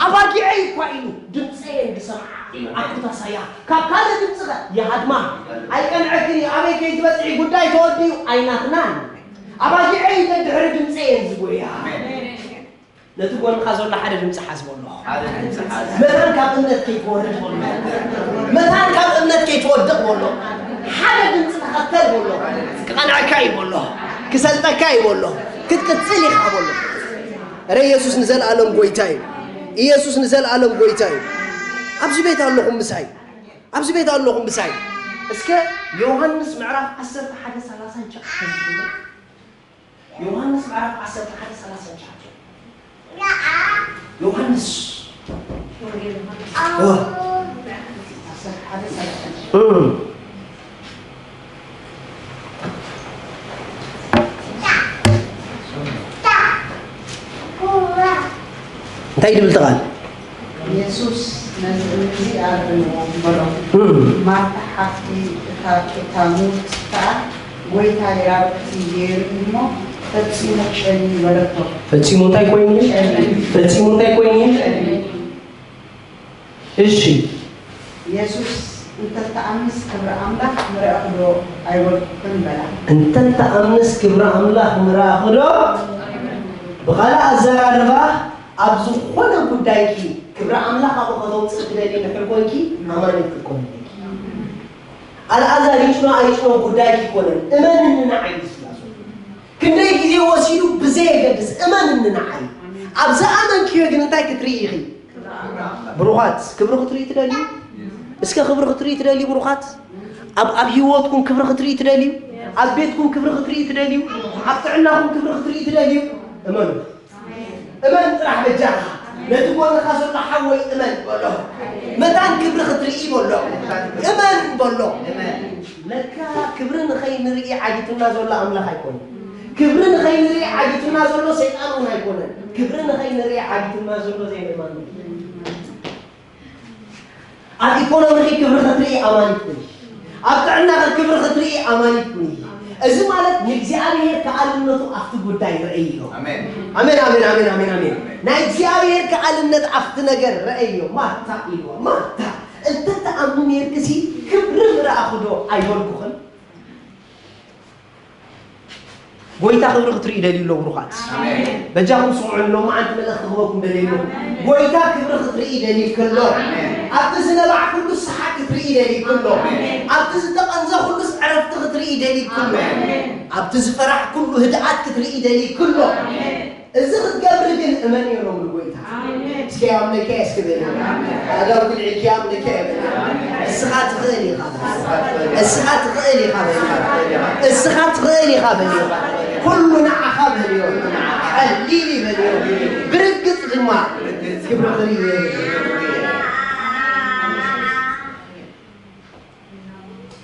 ኣባጊዐይ እኳ ኢሉ ድምፀየን ዝሰምዓ ኢሉ ኣኩታሳያ ካብ ካልእ ድምፂ ኸ ይሃድማ። ኣይቀንዐክን እዩ። ኣበይ ከይትበፅሒ ጉዳይ ተወዲኡ ኣይናትናን። ኣባጊዐይ ደድሕሪ ድምፀየን ዝጎያ። ነቲ ጎንኻ ዘሎ ሓደ ድምፂ ሓዝ በሎ። ሓደ ድምፂ ሓዝ። መታን ካብ እምነት ከይትወርድ በሎ። መታን ካብ እምነት ከይትወድቕ በሎ። ሓደ ድምፂ ተኸተል በሎ። ክቐንዐካ እዩ በሎ። ክሰልጠካ እዩ በሎ። ክትቅፅል ኢኻ በሎ። ረ ኢየሱስ ንዘለኣለም ጎይታ እዩ። ኢየሱስ ንዘለኣለም ጎይታ እዩ። ኣብዚ ቤት ኣለኹም ምሳይ፣ ኣብዚ ቤት ኣለኹም ምሳይ። እስከ ዮሃንስ ምዕራፍ ዓሰርተ ሓደ ሰላሳን ትሽዓተን። ዮሃንስ ምዕራፍ ዓሰርተ ሓደ ሰላሳን ትሽዓተን። ዮሃንስ። እ። ዓሰርተ ሓደ ሰላሳን ትሽዓተን። እ። እንታይ ድብል እቲ ቃል? የሱስ ነዚ እምኒ እዚ ኣርድእዎ በሎ። እም። ማርታ ሓፍቲ እታ፣ እታ ምውትቲ ከኣ፣ "ጐይታይ፣ ራብሕቲ ገይሩ እሞ ፈጺሙ ጨንዩ" በለቶ። ፈጺሙ እንታይ ኮይኑ? ጨንዩ። ፈጺሙ እንታይ ኮይኑ? ጨንዩ። እሺ። የሱስ፣ "እንተ ትኣምንስ ክብሪ ኣምላኽ ምረኣኽዶ ኣይበልኩኽን?" በላ። "እንተ ትኣምንስ ክብሪ ኣምላኽ ምረኣኽዶ?" ብኻልእ ኣዘራርባ፣ ኣብ ዝኾነ ጉዳይኪ ክብሪ ኣምላኽ ኣብኡ ከተውፅኢ ትደልዪ እንድሕር ኮንኪ፣ ኣማኒት ክትኮኒ ኣለኪ። ኣልኣዛር ይጭኖ ኣይጭኖ ጉዳይኪ ኣይኮነን። እመንኒ ንዓይ እዩ ዝብላ ዘሎ። ክንደይ ግዜ ወሲዱ ብዘየገድስ፣ እመንኒ ንዓይ። ኣብ ዝኣመንክዮ ግን እንታይ ክትርኢ ኢኺ? ብሩኻት፣ ክብሪ ክትርኢ ትደልዩ? እስከ ክብሪ ክትርኢ ትደልዩ ብሩኻት? ኣብ ኣብ ህይወትኩም ክብሪ ክትርኢ ትደልዩ? ኣብ ቤትኩም ክብሪ ክትርኢ ትደልዩ? ኣብ ጥዕናኹም ክብሪ ክትርኢ ትደልዩ? እመኑ። እመን ጥራሕ በጃኻ። ነቲ ጎንኻ ዘሎ ሓወይ እመን በሎ። መታን ክብሪ ክትርኢ በሎ። እመን በሎ። ለካ ክብሪ ንኸይንርኢ ዓጊቱና ዘሎ ኣምላኽ ኣይኮነን። ክብሪ ንኸይንርኢ ዓጊቱና ዘሎ ሰይጣን እውን ኣይኮነን። ክብሪ ንኸይንርኢ ዓጊቱና ዘሎ ዘይምእማን እዩ። ኣብ ኢኮኖሚኺ ክብሪ ክትርኢ ኣማኒት ኩኒ። ኣብ ጥዕናኺ ክብሪ ክትርኢ ኣማኒት ኩኒ። እዚ ማለት ንእግዚኣብሔር ከኣልነቱ ኣብቲ ጉዳይ ረእዮ። ኣሜን። ኣሜን፣ ኣሜን፣ ኣሜን፣ ኣሜን፣ ኣሜን። ናይ እግዚኣብሔር ከኣልነት ኣብቲ ነገር ረእዮ። ማርታ ኢልዋ፣ ማርታ፣ እንተ ትኣምኒ ነርክሲ ክብሪ ምረኣኹ ዶ ኣይበልኩኽን? ጎይታ ክብሪ ክትርኢ ደልዩ ኣሎ ብሩኻት። ኣሜን። በጃኹም ስምዑኒ፣ ሎማዓንቲ መልእኽቲ ክህበኩም ደልየ ኣለኹ። ጎይታ ክብሪ ክትርኢ ደልዩ ከሎ፣ ኣሜን። ኣብቲ ዝነባዕኩሉ ሰሓቅ ክትርኢ ደልዩ ከሎ፣ ኣሜን። ኣብቲ ዝተቐንዘኹሉስ ዕረፍቲ ክትርኢ ደልዩ ከሎ፣ ኣሜን። ኣብቲ ዝፈራሕኩሉ ህድኣት ክትርኢ ደልዩ ከሎ፣ ኣሜን። እዚ ክትገብሪ ግን እመንዮ ነው ምሉ ጎይታ። ኣሜን። እስኪ ኣምለኪ እስኪ በል። ኣሜን። ኣዳው ግን ዕልኪ ኣምለኪ በል። ኣሜን። እስኻ ትኽእል ኢኻ በል። እስኻ ትኽእል ኢኻ በል። እስኻ ትኽእል ኢኻ በል። ኩሉ ንዓኻ በልዮ። ቀሊል እዩ በልዮ። ብርግጽ ድማ ክብሪ ክርኢ።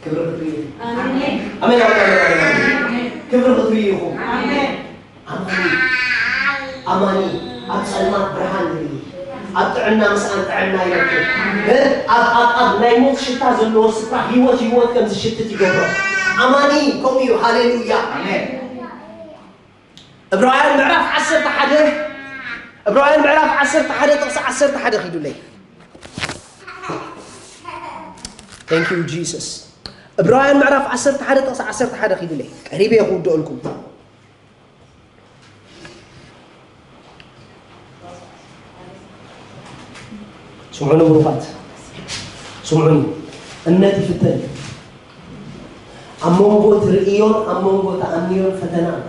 ክብሪ ክትርኢ ኢኹም። ኣሜን። ኣሜን፣ ኣሜን፣ ኣሜን፣ ኣሜን። ኣሜን። ክብሪ ክትርኢ ኢኹም። ኣሜን። ኣማኒ፣ ኣማኒ ኣብ ጸልማት ብርሃን ይርኢ። ኣብ ጥዕና ምስኣን ጥዕና ይረክብ። እ፣ ኣብ፣ ኣብ፣ ኣብ ናይ ሞት ሽታ ዘለዎ ስፍራ ህይወት፣ ህይወት ከም ዝሽትት ይገብሮ። ኣማኒ ከምኡ እዩ። ሃሌሉያ። ኣሜን። ዕብራውያን ምዕራፍ ዓሰርተ ሓደ፣ ዕብራውያን ምዕራፍ ዓሰርተ ሓደ ጥቕሲ ዓሰርተ ሓደ ኪዱለይ። Thank you Jesus። ዕብራውያን ምዕራፍ ዓሰርተ ሓደ ጥቕሲ ዓሰርተ ሓደ ኪዱለይ። ቀሪበ እየ ክውድኦልኩም። ስምዑኒ ብሩኻት፣ ስምዑኒ። እምነት ይፍተን እዩ። ኣብ መንጎ ትርእዮን ኣብ መንጎ ትኣምንዮን ፈተና ኣሎ።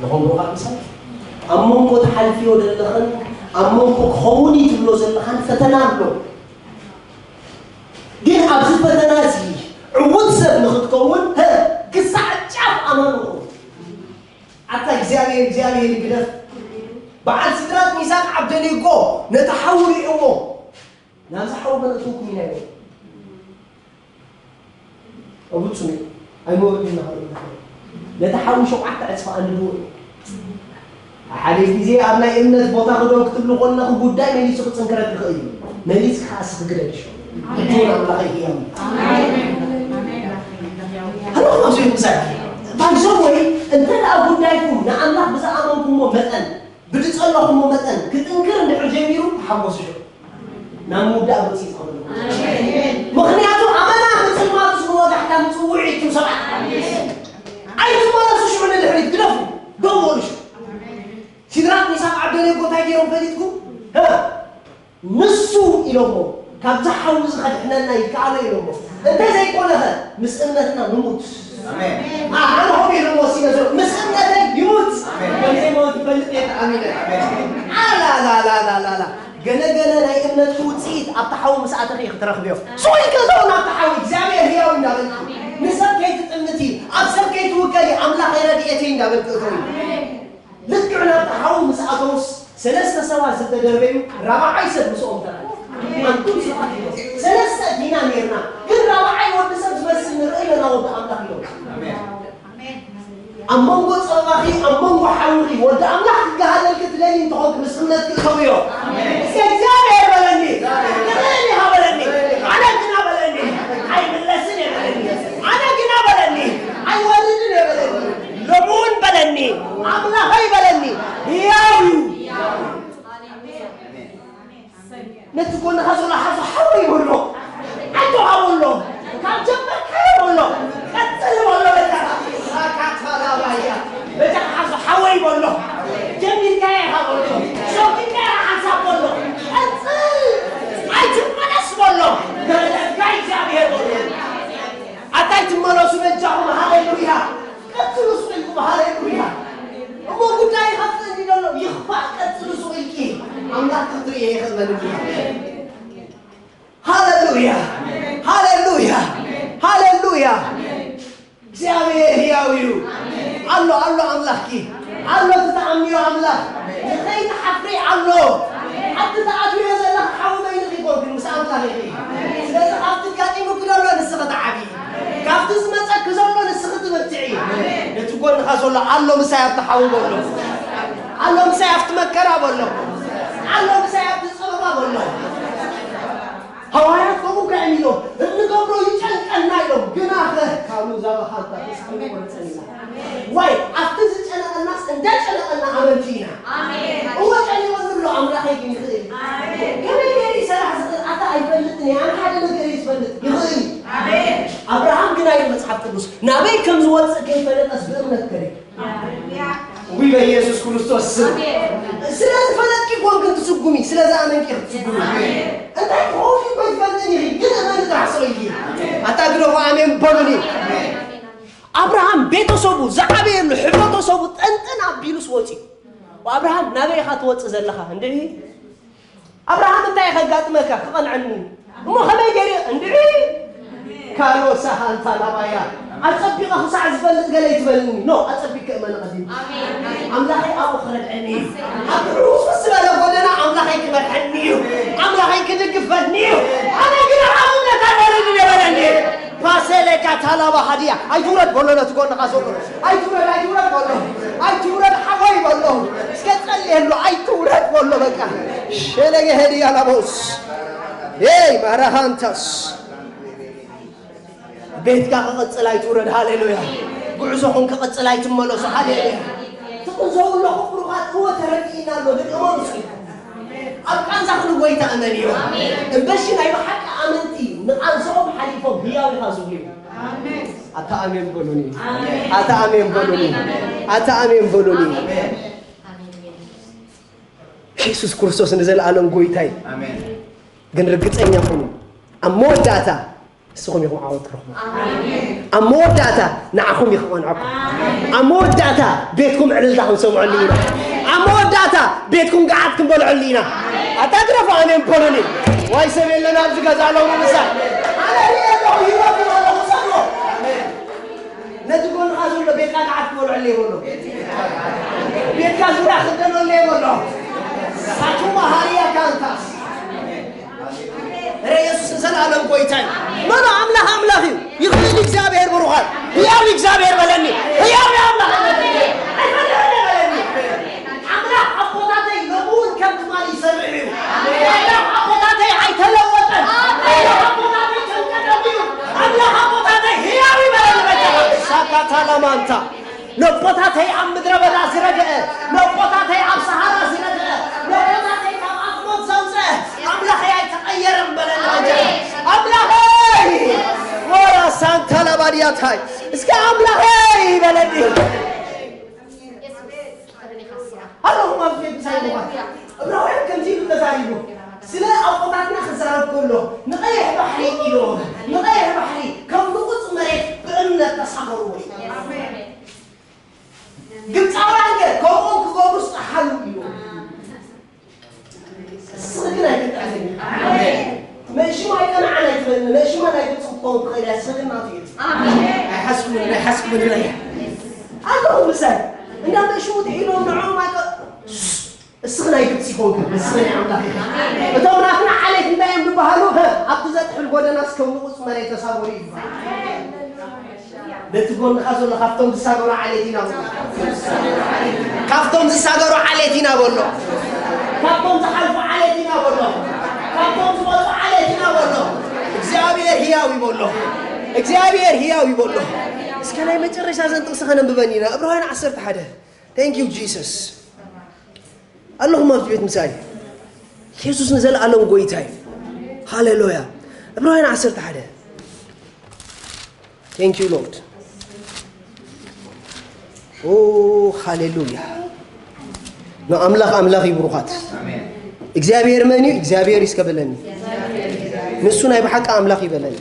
ንኹም ብሩኻት ምሳይ፣ ኣብ መንጎ ትሓልፍዮ ዘለኽን ኣብ መንጎ ክኸውን እዩ ትብሎ ዘለኻን ፈተና ኣሎ። ግን ኣብዚ ፈተና እዚ ዕዉት ሰብ ንኽትከውን፣ ሀ፣ ክሳዕ ጫፍ ኣማኒ ኩን። ኣታ እግዚኣብሔር፣ እግዚኣብሔር ይግደፍ። በዓል ሲድራቅ ሚሳቅ ዓብደኔጎ ነቲ ሓዊ ርእይዎ፣ ናብዚ ሓዊ ከነእትወኩም ኢና ኢሎም። እብጹ ኣይንወርድን ኢና። ነቲ ሓዊ ሸውዓተ ዕጽፊ ኣንድድዎ እዩ። ሓደ ግዜ ኣብ ናይ እምነት ቦታ ክደው ክትብሉ ከለኹ ጉዳይ መሊሱ ክጽንክረክ ይኽእል እዩ። መሊስካ ከኣ ስኽግረድ ይሽዑ። ሕጂ እውን ኣምላኸይ ህያው እዩ። ኣሜን። ኣነ ኣብዚ ምሳሌ ባይዘው ወይ እንተ ደኣ ጉዳይኩም ንኣምላኽ ብዝኣመንኩሞ መጠን፣ ብዝጸለኹሞ መጠን ክጥንክር እንድሕር ጀሚሩ፣ ተሓጎሱ ሽዑ። ናብ ምውዳእ ገጹ ይትኸሉ። ኣሜን። ምኽንያቱ ኣመና ብጽልማት ዝወጋሕካ ምጽውዒ እቱም ሰባት። ኣይትመለሱ ሽዑ ንድሕሪት፣ ግደፉ። ደው በሉ ሽዑ። ሲድራቅ ሚሳቅ ዓብደኔጎ እንታይ ገይሮም ፈሊጥኩም? ሀ? ንሱ ኢሎሞ፣ ካብዚ ሓዊ እዚ ከድሕነና ይከኣሎ ኢሎሞ። እንተ ዘይኮነኸ ምስ እምነትና ንሙት። ኣሜን። ኣነ ሆም ኢሎሞ ሲነ ዘሎ፣ ምስ እምነተይ ይሙት። ኣሜን። ከም ዘይሞት ይፈልጥ እየ ተኣሚነ። ኣሜን። ኣላላላላላላ። ገለ ገለ ናይ እምነትኪ ውጽኢት ኣብቲ ሓዊ ምስ ኣተኺ ኢኺ ትረኽብዮ። ስቕ ኢልኪ እተው ናብቲ ሓዊ፣ እግዚኣብሔር ህያው እንዳበልኪ። ንሰብ ከይትጥምቲ፣ ኣብ ሰብ ከይትውከሊ፣ ኣምላኸይ ረድኤተይ እንዳበልኪ እተዊ። ልክዕ ናብቲ ሓዊ ምስ ኣተዉስ፣ ሰለስተ ሰባት ዝተደርበዩ፣ ራብዓይ ሰብ ምስኦም ተራእዩ። ኣንቱም ሰባት ኢሎም፣ ሰለስተ ዲና ኔርና፣ ግን ራብዓይ ወዲ ሰብ ዝመስል ንርኢ ኣለና፣ ወዲ ኣምላኽ ኢሎም። ኣሜን። ኣብ መንጎ ጸበባኺ፣ ኣብ መንጎ ሓውኺ፣ ወዲ ኣምላኽ ክገሃደልኪ ትደሊ እንተኾንኪ፣ ምስ እምነትኪ እተውዮ። ኣሜን። እስከ እግዚኣብሔር በለኒ፣ ትኽእል ኢኻ በለኒ፣ ኣነ ግና በለኒ፣ ኣይምለስን እየ በለኒ፣ ኣነ ግና በለኒ፣ ኣይወርድን እየ በለኒ። ሎሚ እውን በለኒ፣ ኣምላኸይ በለኒ፣ ህያው እዩ። ነቲ ጎንኻ ዘሎ ሓዞ ሓወይ በሎ፣ ኣጆኻ በሎ፣ ካብ ጀመርካዮ በሎ፣ ቀጽል በሎ። በቃ ሳካታላባያ በጃኻ ሓዞ ሓወይ በሎ፣ ጀሚርካዮ ኢኻ በሎ፣ ሸኪልካዮ ሓንሳብ በሎ፣ ቀጽል፣ ኣይትመለስ በሎ፣ ገለካ እግዚኣብሔር በሎ። ኣታ ኣይትመለሱ በጃኹም፣ ሃሌሉያ። ቀጽሉ ስቕ ኢልኩም፣ ሃሌሉያ። እሞ ጉዳይ ይኸፍእ እንዲ ዘሎ ይኽፋእ፣ ቀጽሉ ስቕ ኢልኪ። ኣምላኽ ክትርኢ ይኽእለኒ። ሃሌሉያ፣ ሃሌሉያ፣ ሃሌሉያ። እግዚኣብሔር ሕያው እዩ። ኣሎ፣ ኣሎ ኣምላኽኪ። ኣሎ እቲ ተኣምዮ ኣምላኽ። ንኸይትሓፍሪ ኣሎ። ኣብቲ ትኣትውዮ ዘለኻ ሓዊ በይንኺ ኣይኮንክን፣ ምስ ኣምላኽ ኢኺ። ስለዚ ካብቲ ኣጋጢሙኪ ዘሎ ንስኺ ትዓብዪ። ካብቲ ዝመጸኪ ዘሎ ንስኺ ትብርትዒ። ነቲ ጎንኻ ዘሎ ኣሎ ምሳይ ኣብቲ ሓዊ በሎ። ኣሎ ምሳይ ኣብቲ መከራ በሎ። ኣሎ ምሳይ ኣብቲ ጸበባ በሎ። ሃዋርያት ከምኡ ከ እዮም ኢሎም፣ "እንገብሮ ይጨንቀና" ኢሎም፣ ግና ኸ ካብ ዛባ ሓንታ ተስፋ ይቆርጸን ኢና። ዋይ፣ ኣብቲ ዝጨነቐናስ እንዳጨነቐና ኣመንቲ ኢና። ኣሜን። እወ ጨኒቐኒ ኣሎ፣ ኣምላኸይ ግን ይኽእል እዩ። ኣሜን። ከመይ ገይሩ ይሰርሕ ዝኽእል ኣታ ኣይፈልጥን እየ፣ ኣነ ሓደ ነገር እየ ዝፈልጥ፣ ይኽእል እዩ። ኣሜን። ኣብርሃም ግና ኢሉ መጽሓፍ ቅዱስ፣ ናበይ ከም ዝወጽእ ከይፈለጠስ ብእምነት ከደ። ሃሌሉያ። ውይ፣ በኢየሱስ ክርስቶስ ስም። ኣሜን። ስለ ዝፈለጥኪ ኮንክን ትስጉሚ፣ ስለ ዝኣመንኪ ክትስጉሚ። ኣሜን። እንታይ ትኾኒ እኮ ኣይትፈልጥን ኢኺ፣ ግን እመኒ ጥራሕ ስቕ ኢልኪ። ኣታ ግደፎ፣ ኣሜን በሉኒ። ኣሜን። ኣብርሃም ቤተሰቡ ዝዓበየሉ ሕብረተሰቡ ጠንጠን ኣቢሉስ ወፂኡ። ኣብርሃም ናበይ ኢኻ ትወፅእ ዘለኻ? እንድዒ ኣብርሃም እንታይ ከጋጥመካ ክቐንዐኒ? እሞ ከመይ ገይሩ? እንድዒ ካሎሳ ሃንታ ናባያ ኣጸቢቐ ክሳዕ ዝፈልጥ ገለ ይትበልኒ። ኖ፣ ኣጸቢቀ እመነ ቀዲም። ኣሜን። ኣምላኸይ ኣብኡ ክረድዐኒ እዩ። ኣብ ሕውስውስ ዝበለ ጎደና ኣምላኸይ ክመርሐኒ እዩ። ኣምላኸይ ክድግፈኒ እዩ። ኣነ ግን ኣብ እምነት ኣለኒ ነበረኒ። ፓሴሌ ካታላባ ሃዲያ። ኣይትውረድ በሎ ነቲ ጎንኻ ዘሎ። ኣይትውረድ፣ ኣይትውረድ በሎ። ኣይትውረድ ሓወይ በሎ። እስከ ጸልየሉ። ኣይትውረድ በሎ በቃ። ሸለገ ሄድያ ላቦስ። ኤይ ማራሃንታስ። ቤትካ ክቕጽል ኣይትውረድ። ሃሌሉያ። ጉዕዞኹም ክቕጽል ኣይትመለሱ። ሃሌሉያ። ትቕንዘቡ ኣለኹም ብሩኻት። እወ ተረዲእና ኣሎ። ደቂ እመኑ እስኪ። ኣብ ቃንዛ ክንጎይታ እመን እዩ። እምበሺ ናይ ብሓቂ ኣመንቲ ንቓንዝኦም ሓሊፎም ህያው ኢኻ ዝብሉ እዩ። ኣሜን። ኣታ ኣሜን በሉኒ። ኣሜን። ኣታ ኣሜን በሉኒ። ኣሜን። ኣታ ኣሜን በሉኒ። ኣሜን። ኢየሱስ ክርስቶስ ንዘለኣለም ጎይታ እዩ። ኣሜን። ግን ርግጸኛ ኩኑ። ኣብ መወዳእታ ንስኹም ኢኹም ዓወት ትረኽቡ። ኣሜን። ኣብ መወዳእታ ንዓኹም እዩ ክቐንዐኩም። ኣሜን። ኣብ መወዳእታ ቤትኩም ዕልልታ ክንሰምዐሉ ኢና። ኣብ መወዳእታ ቤትኩም ገዓት ክንበልዐሉ ኢና። ኣታ ግደፉ ኣሜን በሉኒ። ዋይ ሰብ የለን ኣብዚ ገዛ ኣለዉ ምሳይ። ኣነ ሪኤ ኣለኹ፣ ህይወት ኣለኹ፣ ሰብሮ። ነቲ ጎንኻ ዘሎ ቤትካ ገዓት ክበልዐሉ የብሎ። ቤትካ ዙርያ ክደነሉ የብሎ። ሳቱማ ሃሪያ ካንታስ። ረ የሱስ ንዘለኣለም ጎይታ እዩ። መኖ ኣምላኽ ኣምላኽ እዩ። ይኽእል እግዚኣብሔር ብሩኻት። ህያው እግዚኣብሔር በለኒ። ህያው ኣምላኽ በለኒ። ኣምላኽ ኣቦታተይ ሎሚ እውን ከም ትማሊ ይሰርሕ እዩ። ኣምላኽ ኣቦታተይ ኣይተለወጠን። ኣምላኽ ኣቦታተይ ከም ቀደሙ እዩ። ኣምላኽ ኣቦታተይ ህያው እዩ በለኒ በጃኻ። ሳካታላማንታ ነቦታተይ ኣብ ምድረ በዳ ዝረግአ፣ ነቦታተይ ኣብ ሰሃራ ዝረግአ፣ ነቦታተይ ካብ ኣፍሞት ዘውፅአ ኣምላኸይ ኣይተቐየረን በለኒ በጃኻ። ኣምላኸይ ወራ ሳንታ ላባድያታይ እስከ ኣምላኸይ በለኒ። ኣለኹም ኣብ ቤት ምሳይ ምዃን። ዕብራውያን ከምዚ ኢሉ ተዛሪቡ፣ ስለ ኣቦታትና ክዛረብ ከሎ፣ ንቐይሕ ባሕሪ ኢልዎም፣ ንቐይሕ ባሕሪ ከም ንቑጽ መሬት ብእምነት ተሳገርዎ። ግብፃውያን ከ ከምኦም ክገብሩስ ጠሓሉ ኢልዎም። ንስኺ ግን ኣይትጠሕኒ። ኣሜን። መእሽሙ ኣይቀንዓን ኣይትበልኒ፣ መእሽማ ናይ ግብፂ ክትከውን ትኽእል እያ፣ ንስኺ ግን ናቱ ኢኺ። ኣሜን። ኣይሓስኩምን፣ ኣይሓስኩምን ኢለ እያ። ኣለኹም ምሳይ። እንዳ መእሽሙ ትሒሎም ንዕኦም ኣይቀ-፣ እስኺ ናይ ግብፂ ኮንኪ፣ ንስኺ ናይ ኣምላኽ ኢኺ። እቶም ናትና ዓሌት እንታይ እዮም ዝበሃሉ? ሀ፣ ኣብቲ ዘጥሕል ጎደናስ ከም ንቑፅ መሬት ተሳገሩ ይበሃል። ነቲ ጎንኻ ዘሎ ካብቶም ዝሳገሩ ዓሌት ኢና በሎ። ካብቶም ዝሳገሩ ዓሌት ኢና በሎ። ካብቶም ዝሓልፉ ዓሌት ኢና በሎ። ካብቶም ዝወፁ ዓሌት ኢና በሎ። እግዚኣብሔር ህያው እዩ በሎ። እግዚኣብሔር ህያው እዩ በሎ። እስከ ናይ መጨረሻ ዘን ጥቕሲ ከነንብበን ኢና። ዕብራውያን ዓሰርተ ሓደ። Thank you Jesus። ኣለኹም ኣብዚ ቤት ምሳይ። የሱስ ንዘለኣለም ጎይታ እዩ። ሃሌሉያ። ዕብራውያን ዓሰርተ ሓደ። Thank you Lord። ኦ ሃሌሉያ። ንኣምላኽ ኣምላኽ እዩ ብሩኻት። እግዚኣብሔር መን እዩ? እግዚኣብሔር እስከ በለኒ። ንሱ ናይ ብሓቂ ኣምላኽ እዩ በለኒ።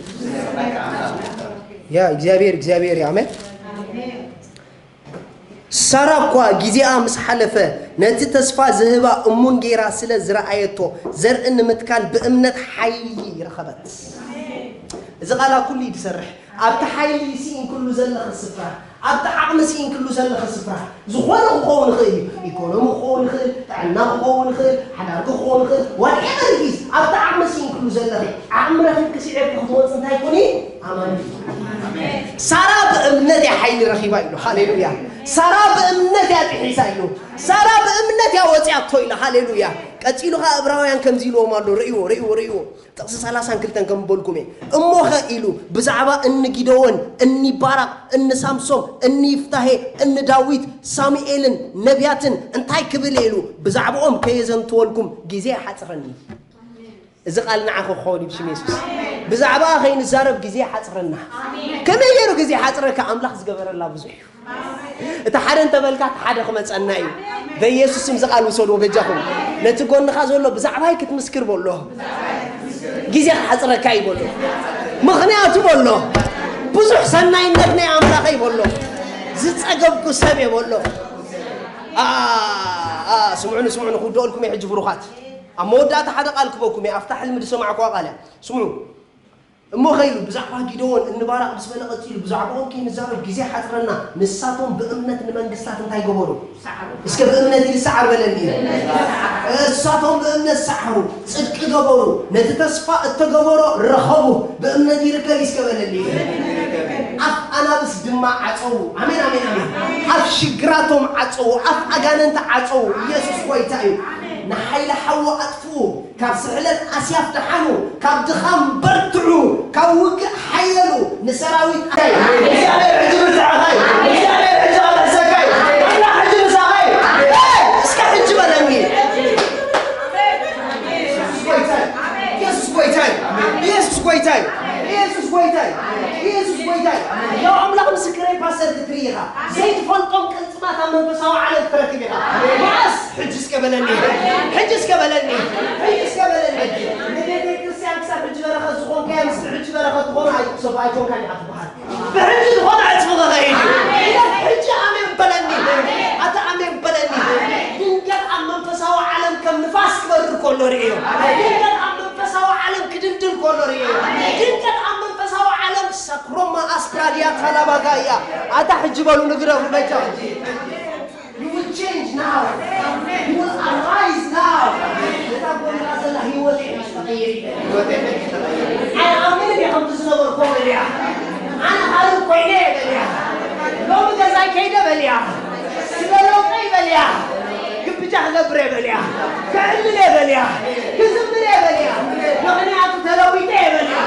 ያ እግዚኣብሔር እግዚኣብሔር እዩ። ኣሜን። ሳራ እኳ ግዜኣ ምስ ሓለፈ፣ ነቲ ተስፋ ዝህባ እሙን ገይራ ስለ ዝረኣየቶ፣ ዘርኢ ንምትካል ብእምነት ሓይሊ ረኸበት። እዚ ቃላ ኩሉ እዩ ዝሰርሕ። ኣብቲ ሓይሊ ስኢንክሉ ዘለኺ ስፍራ፣ ኣብቲ ዓቕሚ ስኢንክሉ ዘለኺ ስፍራ፣ ዝኾነ ክኸውን ይኽእል እዩ። ኢኮኖሚ ክኸውን ይኽእል፣ ጥዕና ክኸውን ይኽእል፣ ሓዳርኪ ክኸውን ይኽእል፣ whatever it is፣ ኣብቲ ዓቕሚ ስኢንክሉ ዘለኺ፣ ዓቕሚ ረኺብኪ ስዒርኪ ክትወፂ እንታይ ኩኒ? ኣማኒ። ሳራ ብእምነት እያ ሓይሊ ረኺባ ኢሉ። ሃሌሉያ። ሳራ ብእምነት እያ ጥሒሳ ኢሉ። ሳራ ብእምነት እያ ወፂኣቶ ኢሉ። ሃሌሉያ። ቀፂሉ ኸዓ ዕብራውያን ከምዚ ኢልዎም ኣሎ። ርእይዎ፣ ርእይዎ፣ ርእይዎ። ጥቕሲ ሰላሳን ክልተን ከም በልኩም እየ። እሞኸ ኢሉ ብዛዕባ እኒ ጊደዎን፣ እኒ ባራቅ፣ እኒ ሳምሶም፣ እኒ ይፍታሄ፣ እኒ ዳዊት፣ ሳሙኤልን ነቢያትን እንታይ ክብል እየ ኢሉ ብዛዕባኦም ከየዘንትወልኩም ግዜ ይሓጽረኒ። እዚ ቃል ንዓኺ ክኸውን እዩ ብሽም የሱስ። ብዛዕባኣ ከይንዛረብ ግዜ ይሓጽረና። ከመይ ገይሩ ግዜ ይሓጽረካ? ኣምላኽ ዝገበረላ ብዙሕ እዩ። እቲ ሓደ እንተበልካ እቲ ሓደ ክመጸና እዩ። በኢየሱስ ስም እዚ ቃል ውሰድዎ በጃኹም። ነቲ ጎንኻ ዘሎ ብዛዕባይ ክትምስክር በሎ። ግዜ ክሓጽረካ እዩ በሎ። ምኽንያቱ በሎ። ብዙሕ ሰናይነት ናይ ኣምላኸይ በሎ። ዝጸገብኩ ሰብ እየ በሎ። ኣ፣ ኣ፣ ስምዑኒ፣ ስምዑኒ፣ ክውደኦልኩም እየ ሕጂ ብሩኻት። ኣብ መወዳእታ ሓደ ቃል ክበኩም እየ። ኣብታ ሕልሚ ዝሰማዕኩዋ ቃል እያ። ስምዑ። እሞ ኸይሉ ብዛዕባ ጊደዎን እንባራቕ ምስ በለ ቀጺሉ፣ ብዛዕባኦም ከይንዛረብ ግዜ ሓጽረና፣ ንሳቶም ብእምነት ንመንግስታት እንታይ ገበሩ? እስከ ብእምነት ኢሉ ሰዓር በለኒ። እሳቶም ብእምነት ሰዓሩ፣ ጽድቂ ገበሩ፣ ነቲ ተስፋ እተገበሮ ረኸቡ። ብእምነት ይርከብ እስከ በለኒ። ኣፍ ኣናብስ ድማ ዓጸዉ። ኣሜን፣ ኣሜን፣ ኣሜን። ኣፍ ሽግራቶም ዓጸዉ፣ ኣፍ ኣጋንንቲ ዓጸዉ። ኢየሱስ ጐይታ እዩ። ንሓይሊ ሓዊ ኣጥፍኡ። ካብ ስሕለት ኣስያፍ ደሓኑ፣ ካብ ድኻም በርትዑ፣ ካብ ውግእ ሓየሉ፣ ንሰራዊት ኣይ፣ እግዚኣብሔር ሕጂ ብርትዐኻይ፣ እግዚኣብሔር ሕጂ ኣበሕሰካይ፣ ኣምላኽ ሕጂ ምሳኻይ። ኣይ፣ እስከ ሕጂ በለኒ። ኢየሱስ ጐይታይ፣ ኢየሱስ ጐይታይ፣ ኢየሱስ ጐይታይ፣ ኢየሱስ ጐይታይ፣ ኢየሱስ ጐይታይ። ያው ኣምላኽ ምስክረይ ፓስተር ክትርኢ ኢኻ። ዘይትፈልጦም ቅልጽማት ኣብ መንፈሳዊ ዓለም ትረክብ ኢኻ። መዓስ? ሕጂ እስከ በለኒ። ሕጂ እስከ በለኒ። ሕጂ እስከ በለኒ። ንቤተ ክርስቲያን ክሳብ ሕጂ በረኸት ዝኾንካዮ፣ ምስቲ ሕጂ በረኸት ዝኾነ ኣይ-፣ ሰብ ኣይኮንካን ኢኻ ትበሃል። ብሕጂ ዝኾነ ዕጽፊ ክኸይድ እዩ። ኢለ ሕጂ ኣሜን በለኒ። ኣታ ኣሜን በለኒ። ድንገት ኣብ መንፈሳዊ ዓለም ከም ንፋስ ክበርር ከሎ ርእዮ። ድንገት ኣብ መንፈሳዊ ዓለም ክድልድል ከሎ ርእዮ። ድንገት ኣብ መንፈሳዊ ዓለም ሰክሮማ ኣስትራልያ ታላባጋ እያ። ኣታ ሕጂ በሉ ንግረፉ በጃ። You will change now. You will arise now. እታ ጎንኻ ዘላ ህይወት እያ ተቐይር። ኣይኣምንን እየ ከምቲ ዝነበርኩ በልያ። ኣነ ካልእ ኮይነ እየ በልያ። ሎሚ ገዛይ ከይደ በልያ። ስለ ለውጠይ በልያ። ግብጃ ክገብር እየ በልያ። ክዕልል እየ በልያ። ክዝምር እየ በልያ። ምኽንያቱ ተለዊጠ እየ በልያ።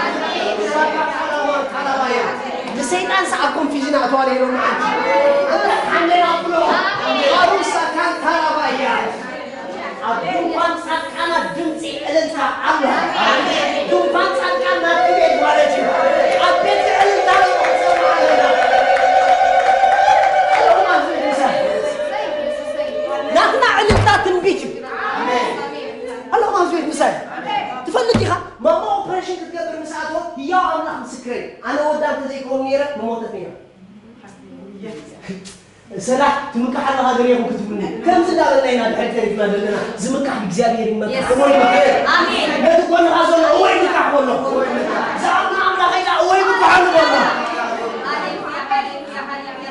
ንሰይጣን ሰዓብ ኮንፊዥን ኣእተዋለ ኢሎም መዓልቲ። ኣንተ ሓንደና ብሎ። ኣሩን ሳካን ታራባያ። ኣብ ድንኳን ጻድቃናት ድምጺ ዕልልታ ኣሎ። ድንኳን ጻድቃን ናብ ቤት ማለት እዩ። ኣብ ቤት ዕልልታ ነው። ናትና ዕልልታ ትንቢት እዩ። ኣለኹም ኣብ ቤት ምሳይ። ትፈልጥ ኢኻ? ማማ ኦፕሬሽን ክትገብር ምስ ኣተወት፣ ህያው ኣምላኽ ምስክረይ፣ ኣነ ወዳ እንተዘይከውን ነይረ፣ ምሞተት ነይረ። ሰላሕ ትምካሕ ኣለኻ ገለ ይኹን ክትብሉኒ። ከምዚ እንዳበልና ኢና ድሕር ተሪፍና ዘለና። ዝምካሕ ብእግዚኣብሔር ይመካሕ። የስ። እወ ይምካሕ። ኣሜን። ነቲ ጎንኻ ዘሎ እወ ይምካሕ በሎ። ዝኣምኖ ኣምላኽ ኢላ እወ ይምካሓሉ በሎ። ኣሜን።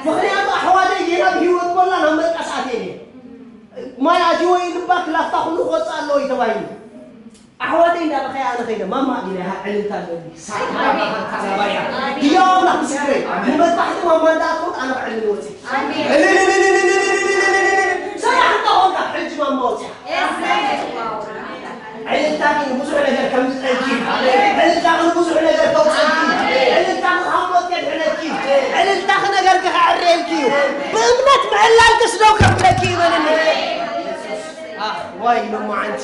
ምኽንያቱ ኣሕዋተይ ጌና ብህይወት ኮላ ናብ መርቃስ ኣትየ እየ። ማይ ኣትይዎ ኢልባ ክላፍታ ኩሉ ክወፅእ ኣለዎ እዩ ተባሂሉ። ኣሕዋተይ እንዳበኸያ ኣነ ኸይደ ማማ ኢለ እያ ዕልልታ ኣለኒ። ሳይ ካባያ። ህያው ኣምላኽ ምስክረይ። ንመጥባሕቲ ማማ እንዳኣትወት ኣነ ክዕልል ወፅእ። ሰላሕ እንተኾንካ ሕጂ ማማ ወፅያ። ዕልልታኺ ንብዙሕ ነገር ከም ዝጠልኪ፣ ዕልልታኺ ንብዙሕ ነገር ከውፀልኪ፣ ዕልልታኺ ካብ ሞት ከድሕነኪ፣ ዕልልታኺ ነገርኪ ከዕርየልኪ እዩ። ብእምነት ምዕላልክስ ደው ከብለኪ ይበልኒ። ኣህ፣ ዋይ ሎማዓንቲ።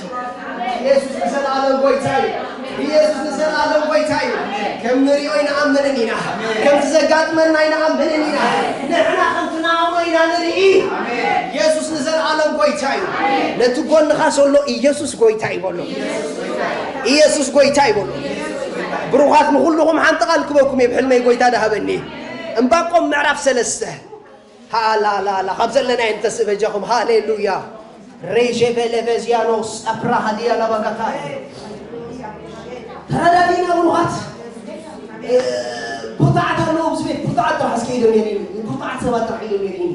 ኢየሱስ ንዘለኣለም ጎይታ እዩ። ኢየሱስ ንዘለኣለም ጎይታ እዩ። ከም ንሪኦ ኣይንኣምንን ኢና። ከምቲ ዘጋጥመና ኣይንኣምንን ኢና። ንሕና ከምቲ ንኣምኖ ኢና ንርኢ። ኢየሱስ ንዘለኣለም ጎይታ እዩ። ነቲ ጎንኻ ዘሎ ኢየሱስ ጎይታ እዩ በሎ። ኢየሱስ ጎይታ እዩ በሎ። ብሩኻት ንኹልኹም ሓንቲ ቃል ክበኩም እየ፣ ብሕልመይ ጎይታ ድሃበኒ። እምባቆም ምዕራፍ ሰለስተ። ሃላላላ ካብ ዘለናዮ ንተስእ በጃኹም። ሃሌሉያ። ሬጀቬ ለቨዚያኖስ ኣፕራሃዲያ ላባጋታይ። ተረዳዲና ብሩኻት። እ፣ ብርቱዓት ኣለዉ ኣብዚ ቤት። ብርቱዓት ጥራሕ እስኪ ኢዶም የርእዩኒ። ብርቱዓት ሰባት ጥራሕ ኢዶም የርእዩኒ።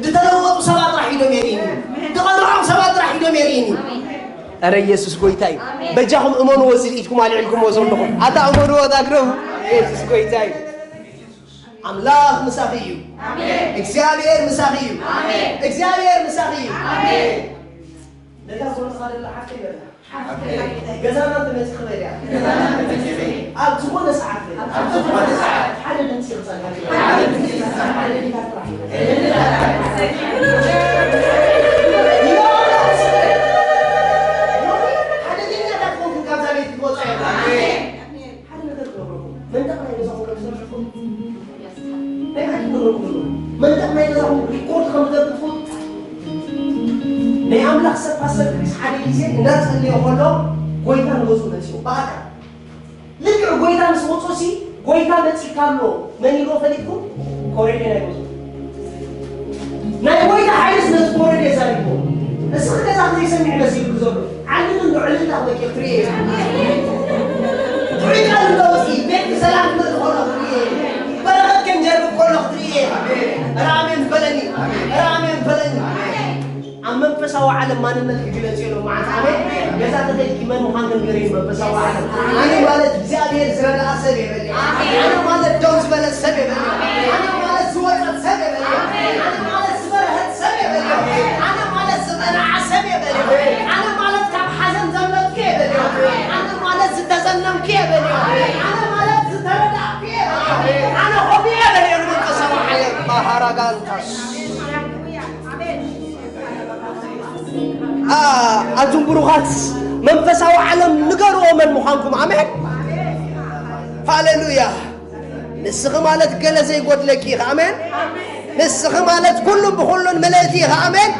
ዝተለወጡ ሰባት ጥራሕ ኢዶም የርእዩኒ። ዝቐንዖም ሰባት ጥራሕ ኢዶም የርእዩኒ። ኧረ ኢየሱስ ጎይታ እዩ። በጃኹም እመንዎ፣ እዚ ኢድኩም ኣልዒልኩምዎ ዘለኹም። ኣታ እመንዎ፣ እታ ግረቡ። ኢየሱስ ጎይታ እዩ። ኣምላኽ ምሳኺ እዩ። እግዚኣብሔር ምሳኺ እዩ። እግዚኣብሔር ምሳኺ እዩ። ነታ ጎንኻ ዘላ ሓፍተይ በላ። ገዛና እንተመጺኺ በልያ። ኣብ ዝኾነ ሰዓት በልያ። ሓደ ድምጺ ክጸልካ። ሓደ ድምጺ ክጸልካ። ሓደ ድምጺ ክጸልካ። ሓደገኛታት ኮንኩም ካብዛ ቤት ክትወጻ እዮም። ሓደ ነገር ክነግረኩም። መንደቕ ናይ ገዛኹም ዶ ትሰርሑ? ናይ ዓዲ ክነግረኩም። መንደቕ ናይ ገዛኹም ሪኮርድ ከም ዝገብር ትፈልጡ? ናይ ኣምላኽ ሰብ ፓስተር ክሪስ ሓደ ግዜ እንዳጸለየ ከሎ ጎይታ ንገዝኡ መጺኡ ብኣካል። ልክዕ ጎይታ ምስ መጾ ሲ ጎይታ መጺካ ኣሎ መን ኢልዎ ፈሊጥኩም? ኮሬ ናይ ገዝኡ ናይ ጎይታ ሓይልስ ነቲ ኮረድ የዛሪቦ። እስኺ ገዛ ዘይሰሚዕ መሲሉ ዘሎ ዓልም እንዶ ዕልልታ ክበኪ ክትርኢ እየ። ጥዑይ ቃል እንዶ መሲ ቤት ብሰላም ክመልእ ከሎ ክትርኢ እየ። በረኸት ከም ጀርብ ከሎ ክትርኢ እየ። ራሜን በለኒ። ራሜን በለኒ። ኣብ መንፈሳዊ ዓለም ማንነት ክግለጽ የሎ መዓት ዓመት ገዛ ተኸይድኪ መን ምዃን ክንገር እዩ መንፈሳዊ ዓለም። ኣነ ማለት እግዚኣብሔር ዝረድኣ ሰብ የበለ። ኣነ ማለት ደው ዝበለ ሰብ የበለ። ኣነ ማለት ዝወጸት ሰብ የበለ። ኣነ ማለት ዝበረሀት ሰብ የበለ። ኣነ ማለት ዝቐንዓ ሰብ የበለ። ኣነ ማለት ካብ ሓዘን ዘምለጥኩ የበለ። ኣነ ማለት ዝተዘነምኩ የበለ። ኣነ ማለት ዝተረዳእኩ የበለ። ኣነ ኾቢ የበለ። መንፈሳዊ ዓለም ማሃራጋንታስ። ኣ-፣ ኣቱም ብሩኻት መንፈሳዊ ዓለም ንገርዎ መን ምዃንኩም። ኣሜን። ሃሌሉያ። ንስኺ ማለት ገለ ዘይጎድለኪ ኢኺ። ኣሜን። ንስኺ ማለት ኩሉን ብኹሉን ምልእቲ ኢኺ። ኣሜን።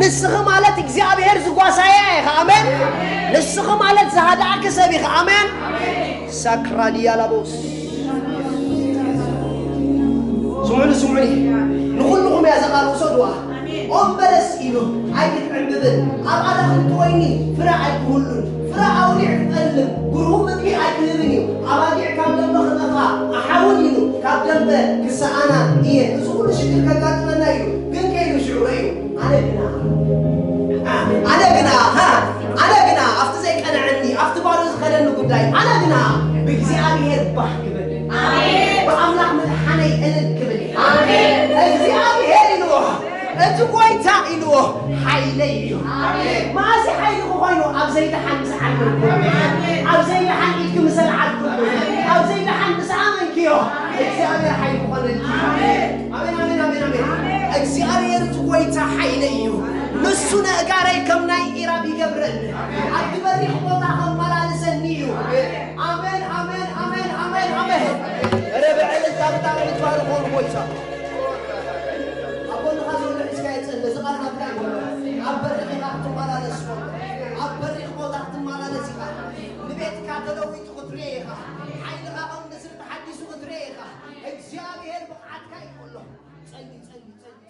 ንስኺ ማለት እግዚኣብሔር ዝጓሳየ ኢኺ። ኣሜን። ንስኺ ማለት ዝሃድኣኪ ሰብ ኢኺ። ኣሜን። ሳክራዲያ ላቦስ። ስምዑኒ፣ ስምዑኒ። ንኹልኹም እያ እዛ ቃል ውሰዱዋ። ኦም በለስ ኢሉ ኣይክትዕምብብን፣ ኣብ ኣታኽልቲ ወይኒ ፍረ ኣይክህሉን፣ ፍረ ኣውሊዕ ክጠልም፣ ግርሁ ምግቢ ኣይክህብን እዩ። ኣባጊዕ ካብ ደንበ ክጠፍኣ፣ ኣሓውን ኢሉ ካብ ደንበ ክሰኣና እየ። እዚ ኩሉ ሽግር ከጋጥመና እዩ። ግን ከይዱ ሽዑ እዩ። ኣነ ግና፣ ኣነ ግና፣ ኣነ ግና ኣብቲ ዘይቀንዐኒ፣ ኣብቲ ባዶ ዝኸደኒ ጉዳይ፣ ኣነ ግና ብእግዚኣብሔር ባህ ክብል፣ ኣሜን። ብኣምላኽ ምድሓነይ እልል ክብል፣ ኣሜን። እግዚኣብሔር ኢልዎ፣ እቲ ጎይታ ኢልዎ፣ ሓይለይ እዩ። ኣሜን። መኣዚ ሓይሊ ክኾይኑ ኣብ ዘይደሓን ምስ ዓልኩ፣ ኣሜን። ኣብ ዘይደሓን ኢድኪ ምስ ኣልዓልኩ፣ ኣብ ዘይደሓን ምስ ኣመንክዮ፣ እግዚኣብሔር ሓይሊ ክኾነልኪ። ኣሜን። ኣሜን፣ ኣሜን፣ ኣሜን፣ ኣሜን። እግዚኣብሔር እቲ ጐይታ ሓይለይ እዩ። ንሱ ነእጋረይ ከም ናይ ኢራብ ይገብረኒ። ኣብቲ በሪኽ ቦታ ከመላልሰኒ እዩ። ኣሜን፣ ኣሜን፣ ኣሜን፣ ኣሜን፣ ኣሜን። ኧረ ብዕልልታ ብጣዕሚ ትባርኾ ንጐይታ። ኣብ ጎንኻ ዘሎ ሒዝካዮ ጸሊ፣ እዚ ቃል ናትካ እዩ። ኣብ በሪኽ ኢኻ ክትመላለስ ትፈልጦ። ኣብ በሪኽ ቦታ ክትመላለስ ኢኻ። ንቤትካ ተለዊጡ ክትርኢ ኢኻ። ሓይልኻ ከም ንስር ተሓዲሱ ክትርኢ ኢኻ። እግዚኣብሔር ብቕዓትካ እዩ ኩሎ። ጸሊ፣ ጸሊ፣ ጸሊ።